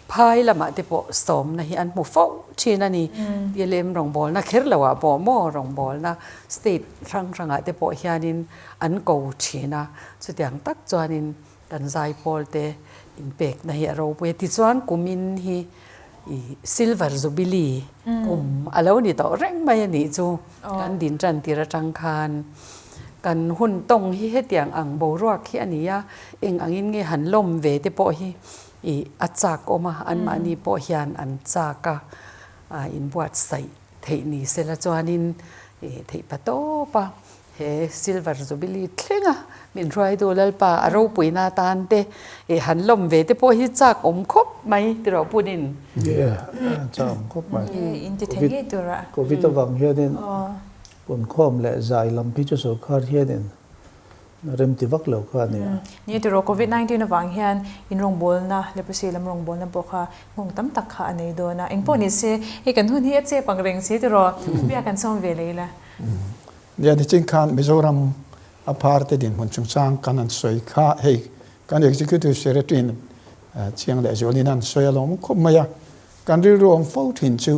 phai lamah te pawh sawmna hi an hmu fo thin a ni. TLM rawngbawlna kher loh ah pawh maw rawngbawlna state hrang hrangah te pawh hianin an ko thin a, chutiang tak chuanin kan zaipawl te inpekna hi a ropui a. Tichuan kumin hi ih silver jubilee kum a lo ni tawh reng mai a nih chu kan din tan tir atang khan kan hun tawng hi hetiang ang boruak hi a ni a, eng angin nge han lawm ve te pawh hi ih a chak awm a, anmahni pawh hian an chak a, inbuatsaih theih ni sela chuanin ih theih pa tawp a. He Silver Jubilee thlenga min hruaitu Lalpa a ropuina atan te eh han lawm ve te pawh hi chak awm khawp mai tiraw Punin. Yeah, chak awm khawp mai. In ti thei ngei tura. Covid avang hianin punkhawm leh zai lam phei chu sorkar hianin rem ti vak lo kha a nia. Ni tiraw Covid 19 avang hian in rawngbawlna leprosy lam rawngbawlna pawh kha nghawng tam tak kha a nei dawn a. Engpawh ni se hei kan hun hi a chep ang reng si tiraw bia kan sawm ve lei la. Nia nichin khan Mizoram a phar te dinhmun chungchang kan an sawi kha hei kan Executive Secretary in chiang leh zualin an sawi alawm khawp mai a, kan rilru awm fo thin chu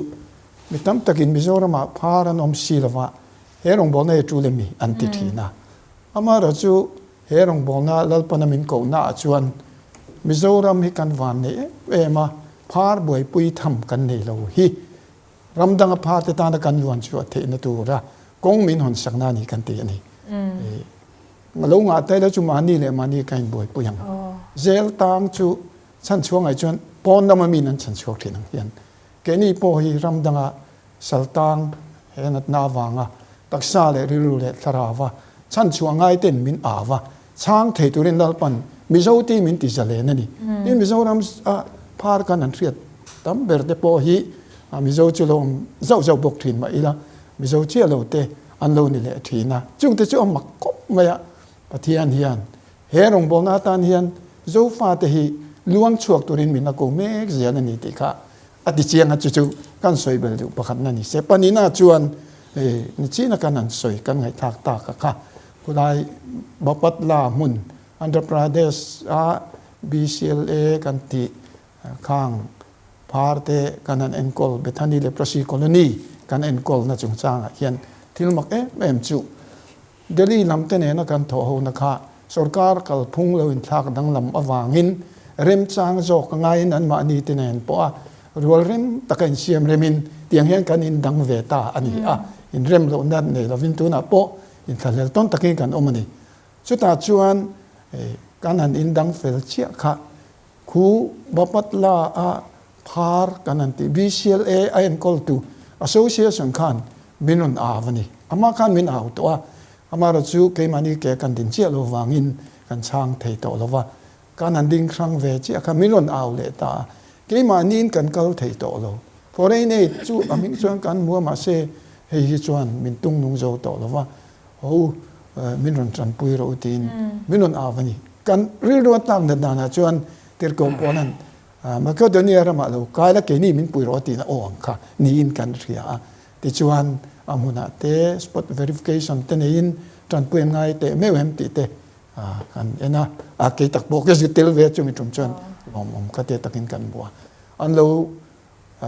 mi tam takin Mizoram ah phar an awm si lova he rawngbawlna hi tul emi an ti thin a, amaherawhchu he rawngbawlna Lalpana min kohna ah chuan Mizoram hi kan van nei em em a, phar buaipui tham kan nei lo hi. Ram danga phate tana kan luan chhuah theihna tura kawng min hawn sakna a ni kan ti a ni. Lo ngah te la chu mahni leh mahni ka inbuaipui ang. Zel tang chu chhan chhuak ngaih chuan pawn lama min an chhan chhuak thin ang hian keini pawh hi ram danga sal tang he natna avanga taksa leh rilru leh thlarauva chhan chhuah ngai ten min au a, chhang thei turin Lalpan Mizo ti min ti zalen a ni. Tin Mizoram a phar kan an hriat tam ber te pawh hi Mizo chu lo awm zauh zauh bawk thin mah ila Mizo chiah lo te an lo ni leh thin a. Chungte chu a mak khawp mai a, Pathian hian he rawngbawlna atan hian Zofa te hi luang chhuak turin min la ko mek zel a ni tih kha a ti chiang a, chu chu kan sawi bel duh pakhatna ni se. Panina chuan nichina kan han sawi kan ngaihthlak tak a kha Khulai Bapatla hmun Andhra Pradesh a BCLA kan tih khang phar te kan han enkawl Bethany Leprosy Colony kan enkawlna chungchangah hian thil mak em em chu Delhi lam te nena kan thawh hona kha sorkar kalphung lo inthlak danglam avangin remchang zawk a ngaiin anmahni te nen pawh a rual rem taka insiam remin tiang hian kan indang ve ta a ni a, inrem lohna nei lovin tunah pawh Inthlahlel tawn takin kan awm a ni. Chutah chuan kan han indang fel chiah kha khu Bapatla a phar kan han tih BCLA a enkawltu Association khan min rawn au a ni. Amah khan min au tawh a, amaherawh chu keimahni ke kan din chiah lo vangin kan chhang thei tawh lo va, kan han ding hrang ve chiah kha min rawn au leh ta a, keimahniin kan kal thei tawh lo. Foreign aid chu a hming chuan kan hmu a mahse hei hi chuan min tung nung zo tawh lo va, haw u min rawn tanpui rawh u tiin min rawn au a ni. Kan rilru a tlak nat danah chuan Tirhkoh Paula'n Makedonia ramah lo kai la keini min pui rawh a tihna aw ang kha niin kan hria a. Tichuan a hmunah te spot verification te neiin tanpui an ngai teh meuh em tih te kan en a, a kei tak pawh ka zir tel ve a chumi tum chuan lawmawm ka tia takin kan hmu a. An lo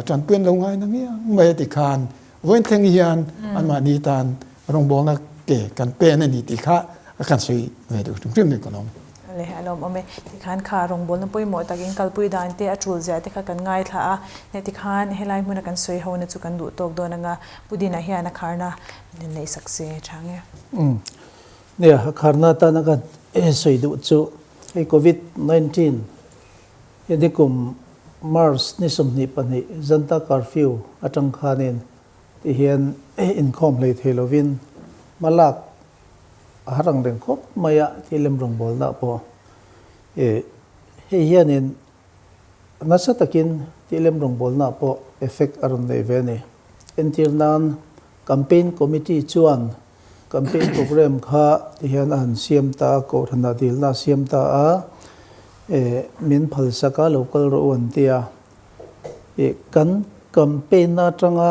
Tanpui an lo ngai na ngiang mai a ti khan vawiin thleng hian anmahni tan rawngbawlna ke kan pen a ni tih kha a kan sawi ve duh hrim hrim ni kan awm. Le a lawmawm e. Tikhan kha rawngbawlna pawimawh takin kalpui dan te a tul zia te kha kan ngaithla a, hne tikhan helai hmuna kan sawi hona chu kan duh tawk dawn anga Pudina hian a kharna min neih sak se tha nge. Nia, a kharna atana kan sawi duh chu hei Covid 19 hi nikum. March ni 22 Janta Curfew atang khanin ti hian inkhawm hlei thei lovin hmalak a har ang reng khawp mai a thil lem rawngbawlna pawh hei hianin nasa takin thil lem rawngbawlna pawh effect a rawn nei ve a ni. Entir nan Campaign Committee chuan Campaign programme kha ti hian a han siam ta a, Kohhranah dilna a siam ta a, min phalsak a, lo kal rawh u an ti a. Kan campaign atanga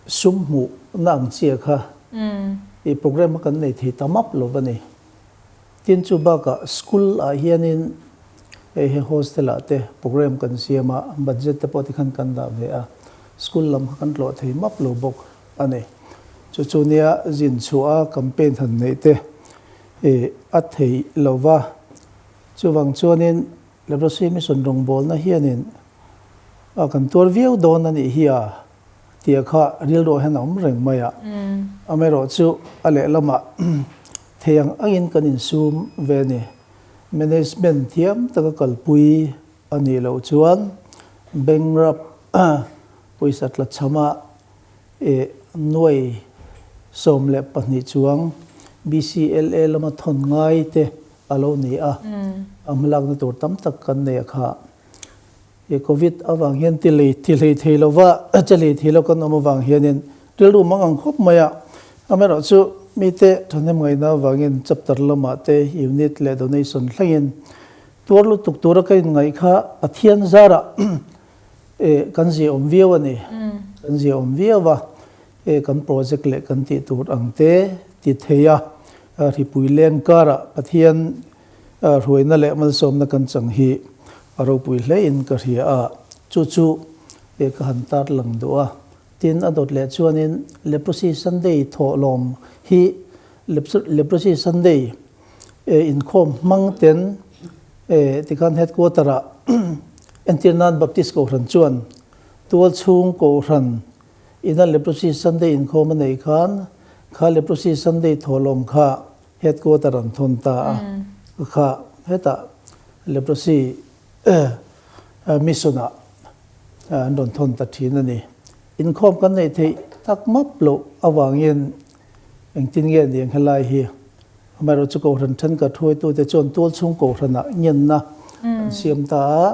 sum hmuhna ang chiah kha programme kha kan nei thei ta map lo va ni. Tin chu bakah school ah hianin hei he hostel ah te programme kan siam a, budget te pawh tikhan kan dah ve a, school lam kha kan tlawh thei map lo bawk a ni. Chu chu nia zin chhuah a campaign han neih te a thei lo va, chuvang chuanin Leprosy Mission rawngbawlna hianin a kan tuar viau dawn a nih hi a tia kha rilruah hian a awm reng mai a, amaherawhchu a lehlamah Thei ang angin kan insum ve a ni. Management thiam taka kalpui a nih loh chuan bank pawisa tla chhama nuai 12 chuang BCLA lama thawn ngai te a lo ni a, a hmalakna tur tam tak kan nei a kha. Covid avang hian ti lei ti hlei thei lova che hlei thei lo kan awm avang hianin rilru mang ang khawp mai a. Amaherawhchu mite thahnem ngaihna avangin chapter lamah te unit leh donation thlengin tuar lutuk tura ka inngaih kha Pathian zarah kan zia awm viau a ni. Kan zia awm viau a, kan project leh kan tih tur ang te ti thei a, hripui leng karah Pathian Hruaina leh malsawmna kan chang hi a ropui hlein ka hria a, chu chu ka han tar lang duh a. Tin, a dawt leh chuanin Leprosy Sunday thawhlawm hi Leprosy Sunday inkhawm hmang ten tikhan Headquarter-ah entir nan Baptist Kohhran chuan tualchhung Kohhran ina Leprosy Sunday inkhawm a neih khan kha Leprosy Sunday thawhlawm kha Headquarter an thawn ta a, kha hetah Leprosy Mission ah an rawn thawn ta thin a ni. Inkhawm kan neih theih tak map loh avangin engtin nge ni ang helai hi? Amaherawhchu Kohhran thenkhat hruaitute chuan tualchhung Kohhranah ngenna an siam ta a,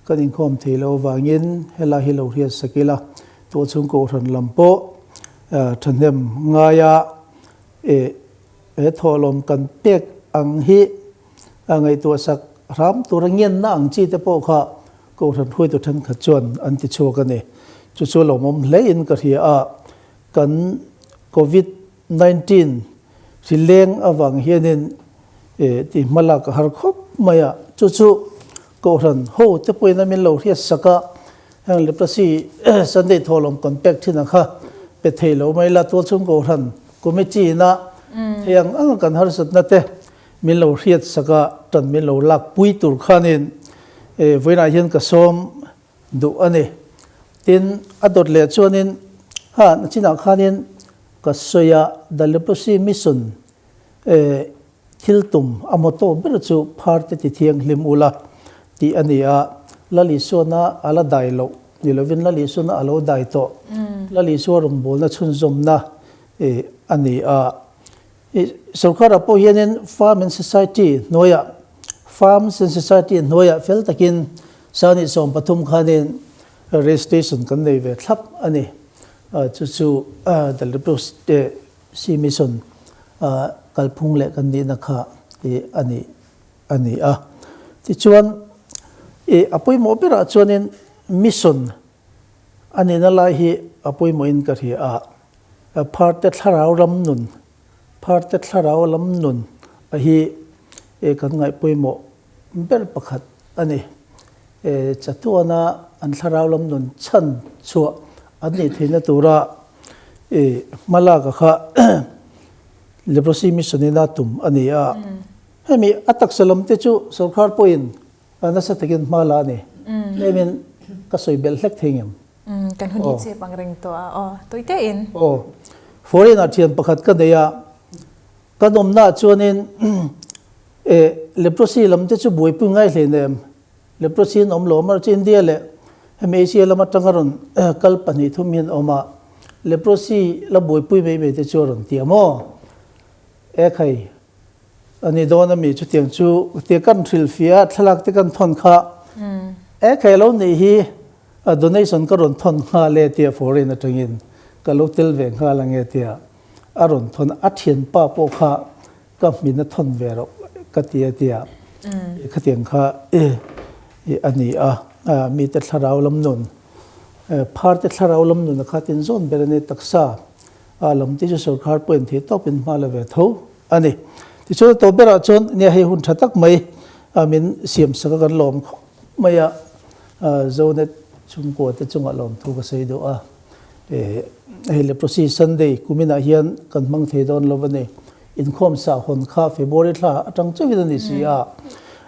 kan inkhawm thei loh avangin helai hi lo hriat sak ila, tualchhung Kohhran lam pawh thahnem ngaia E, he thawhlawm kan pek ang hi a ngaihtuah sak hram tura ngenna ang chi te pawh kha Kohhran hruaitu thenkhat chuan an ti chhuak a ni. Chu chu lawmawm hlein ka hria a, kan Covid 19 hri leng avang hianin e, ti hmalak a har khawp mai a, chu chu Kohhran ho te pawhin a min lo hriat sak a, heng Leprosy Sunday thawhlawm kan pek thin ang kha pe thei lo mai la, tualchhung Kohhran Committee ina thei ang anga kan harsatna te min lo hriat sak a, tan min lo lak pui tur khanin vawiinah hian ka sawm duh a ni. Tin, a dawt leh chuanin ha nachinah khanin ka sawi a, The Leprosy Mission Thil tum a motto ber chu phar te ti thianghlim ula tih a ni a, Lal Isuana a la dai loh ni lovin Lal Isuana a lo dai tawh. Lal Isua rawngbawlna chhunzawmna a ni a. Sorkarah pawh hianin Farm and Society hnuaiah Farms and Society hnuaiah fel takin Sangni 13 khanin registration kan nei ve thlap a ni. Chu chu The Leprosy Mission kalphung leh kan nihna kha a ni a ni a. Tichuan, a pawimawh berah chuanin mission a nihna lai hi a pawimawhin ka hria a. Pharte thlarau ram nun, pharte thlarau lam nun a hi kan ngaih pawimawh ber pakhat a ni. Chatuana an thlarau lam nun chhan chhuah an nih theihna tura hmalak a kha Leprosy Mission in a tum a ni a. Hemi a taksa lam te chu sorkar pawhin nasa takin hma la a ni. Hlemin ka sawi belh hlek thei ngem. Kan hun hi chep ang reng tawh a aw tawih te in. Aw foreign ah thian pakhat ka nei a, kan awmna ah chuanin. E leprosy lam te chu buaipui ngai hleinem, leprosy an awm lo a, chu India leh hemi Asia lam atanga rawn kal 2 thum hian awm a, leprosy la buaipui mai mai te chu a rawn ti a maw? E khai, a ni dawn a mi chutiang chu tia kan hrilhfiah a, thlalak te kan thawn kha e khai lo nih hi a donation ka rawn thawn nghal e tia foreign atangin ka lo tel ve nghal ange tia a rawn thawn a, thianpa pawh kha ka hmin a thawn ve rawh ka ti a tia khatiang kha a ni a, mite thlarau lam nun phar te thlarau lam nun a kha tin zawn ber a ni taksa a lam te chu sorkar pawhin thei tawpin hma la ve tho a ni. Tichuan a tawp berah chuan nia hei hun tha tak mai min siam sak a kan lawm khawp mai a, Zonet chhungkua te chungah lawmthu ka sawi duh a. Hei Leprosy Sunday kuminah hian kan hmang thei dawn lo a ni. Inkhawm sah hawn kha February thla atang chauhin a ni si a.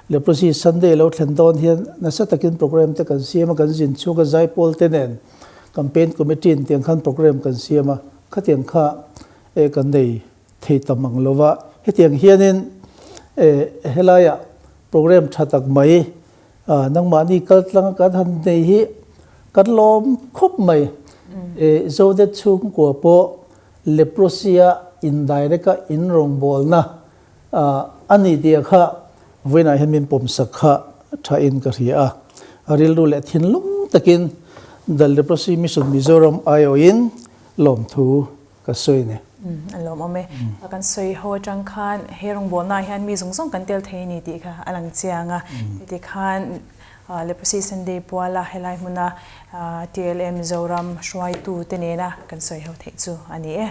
Leprosy Sunday lo thlen dawn hian nasa takin program te kan siam a, kan zin chhung a zaipawl te nen Campaign Committee in tiang khan program kan siam a, khatiang kha e kan nei thei ta mang lo va. Hetiang hianin e helaiah program tha tak mai nangmahni kal tlang a kan han nei hi kan lawm khawp mai. E Zonet chhungkua pawh leprosy a indirect a inrawngbawlna a ni tih kha vawiinah hian min pawmsak kha thain ka hria a. A rilru leh thinlung takin The Leprosy Mission Mizoram aiawhin lawmthu ka sawi a ni. A lawmawm e. Kan sawi ho atang khan he rawngbawlnaah hian mi zawng zawng kan tel thei a ni tih kha a lang chiang a. Heti khan Leprosy Sunday puala helai hmuna TLM Mizoram hruaitute nena kan sawi ho theih chu a ni e.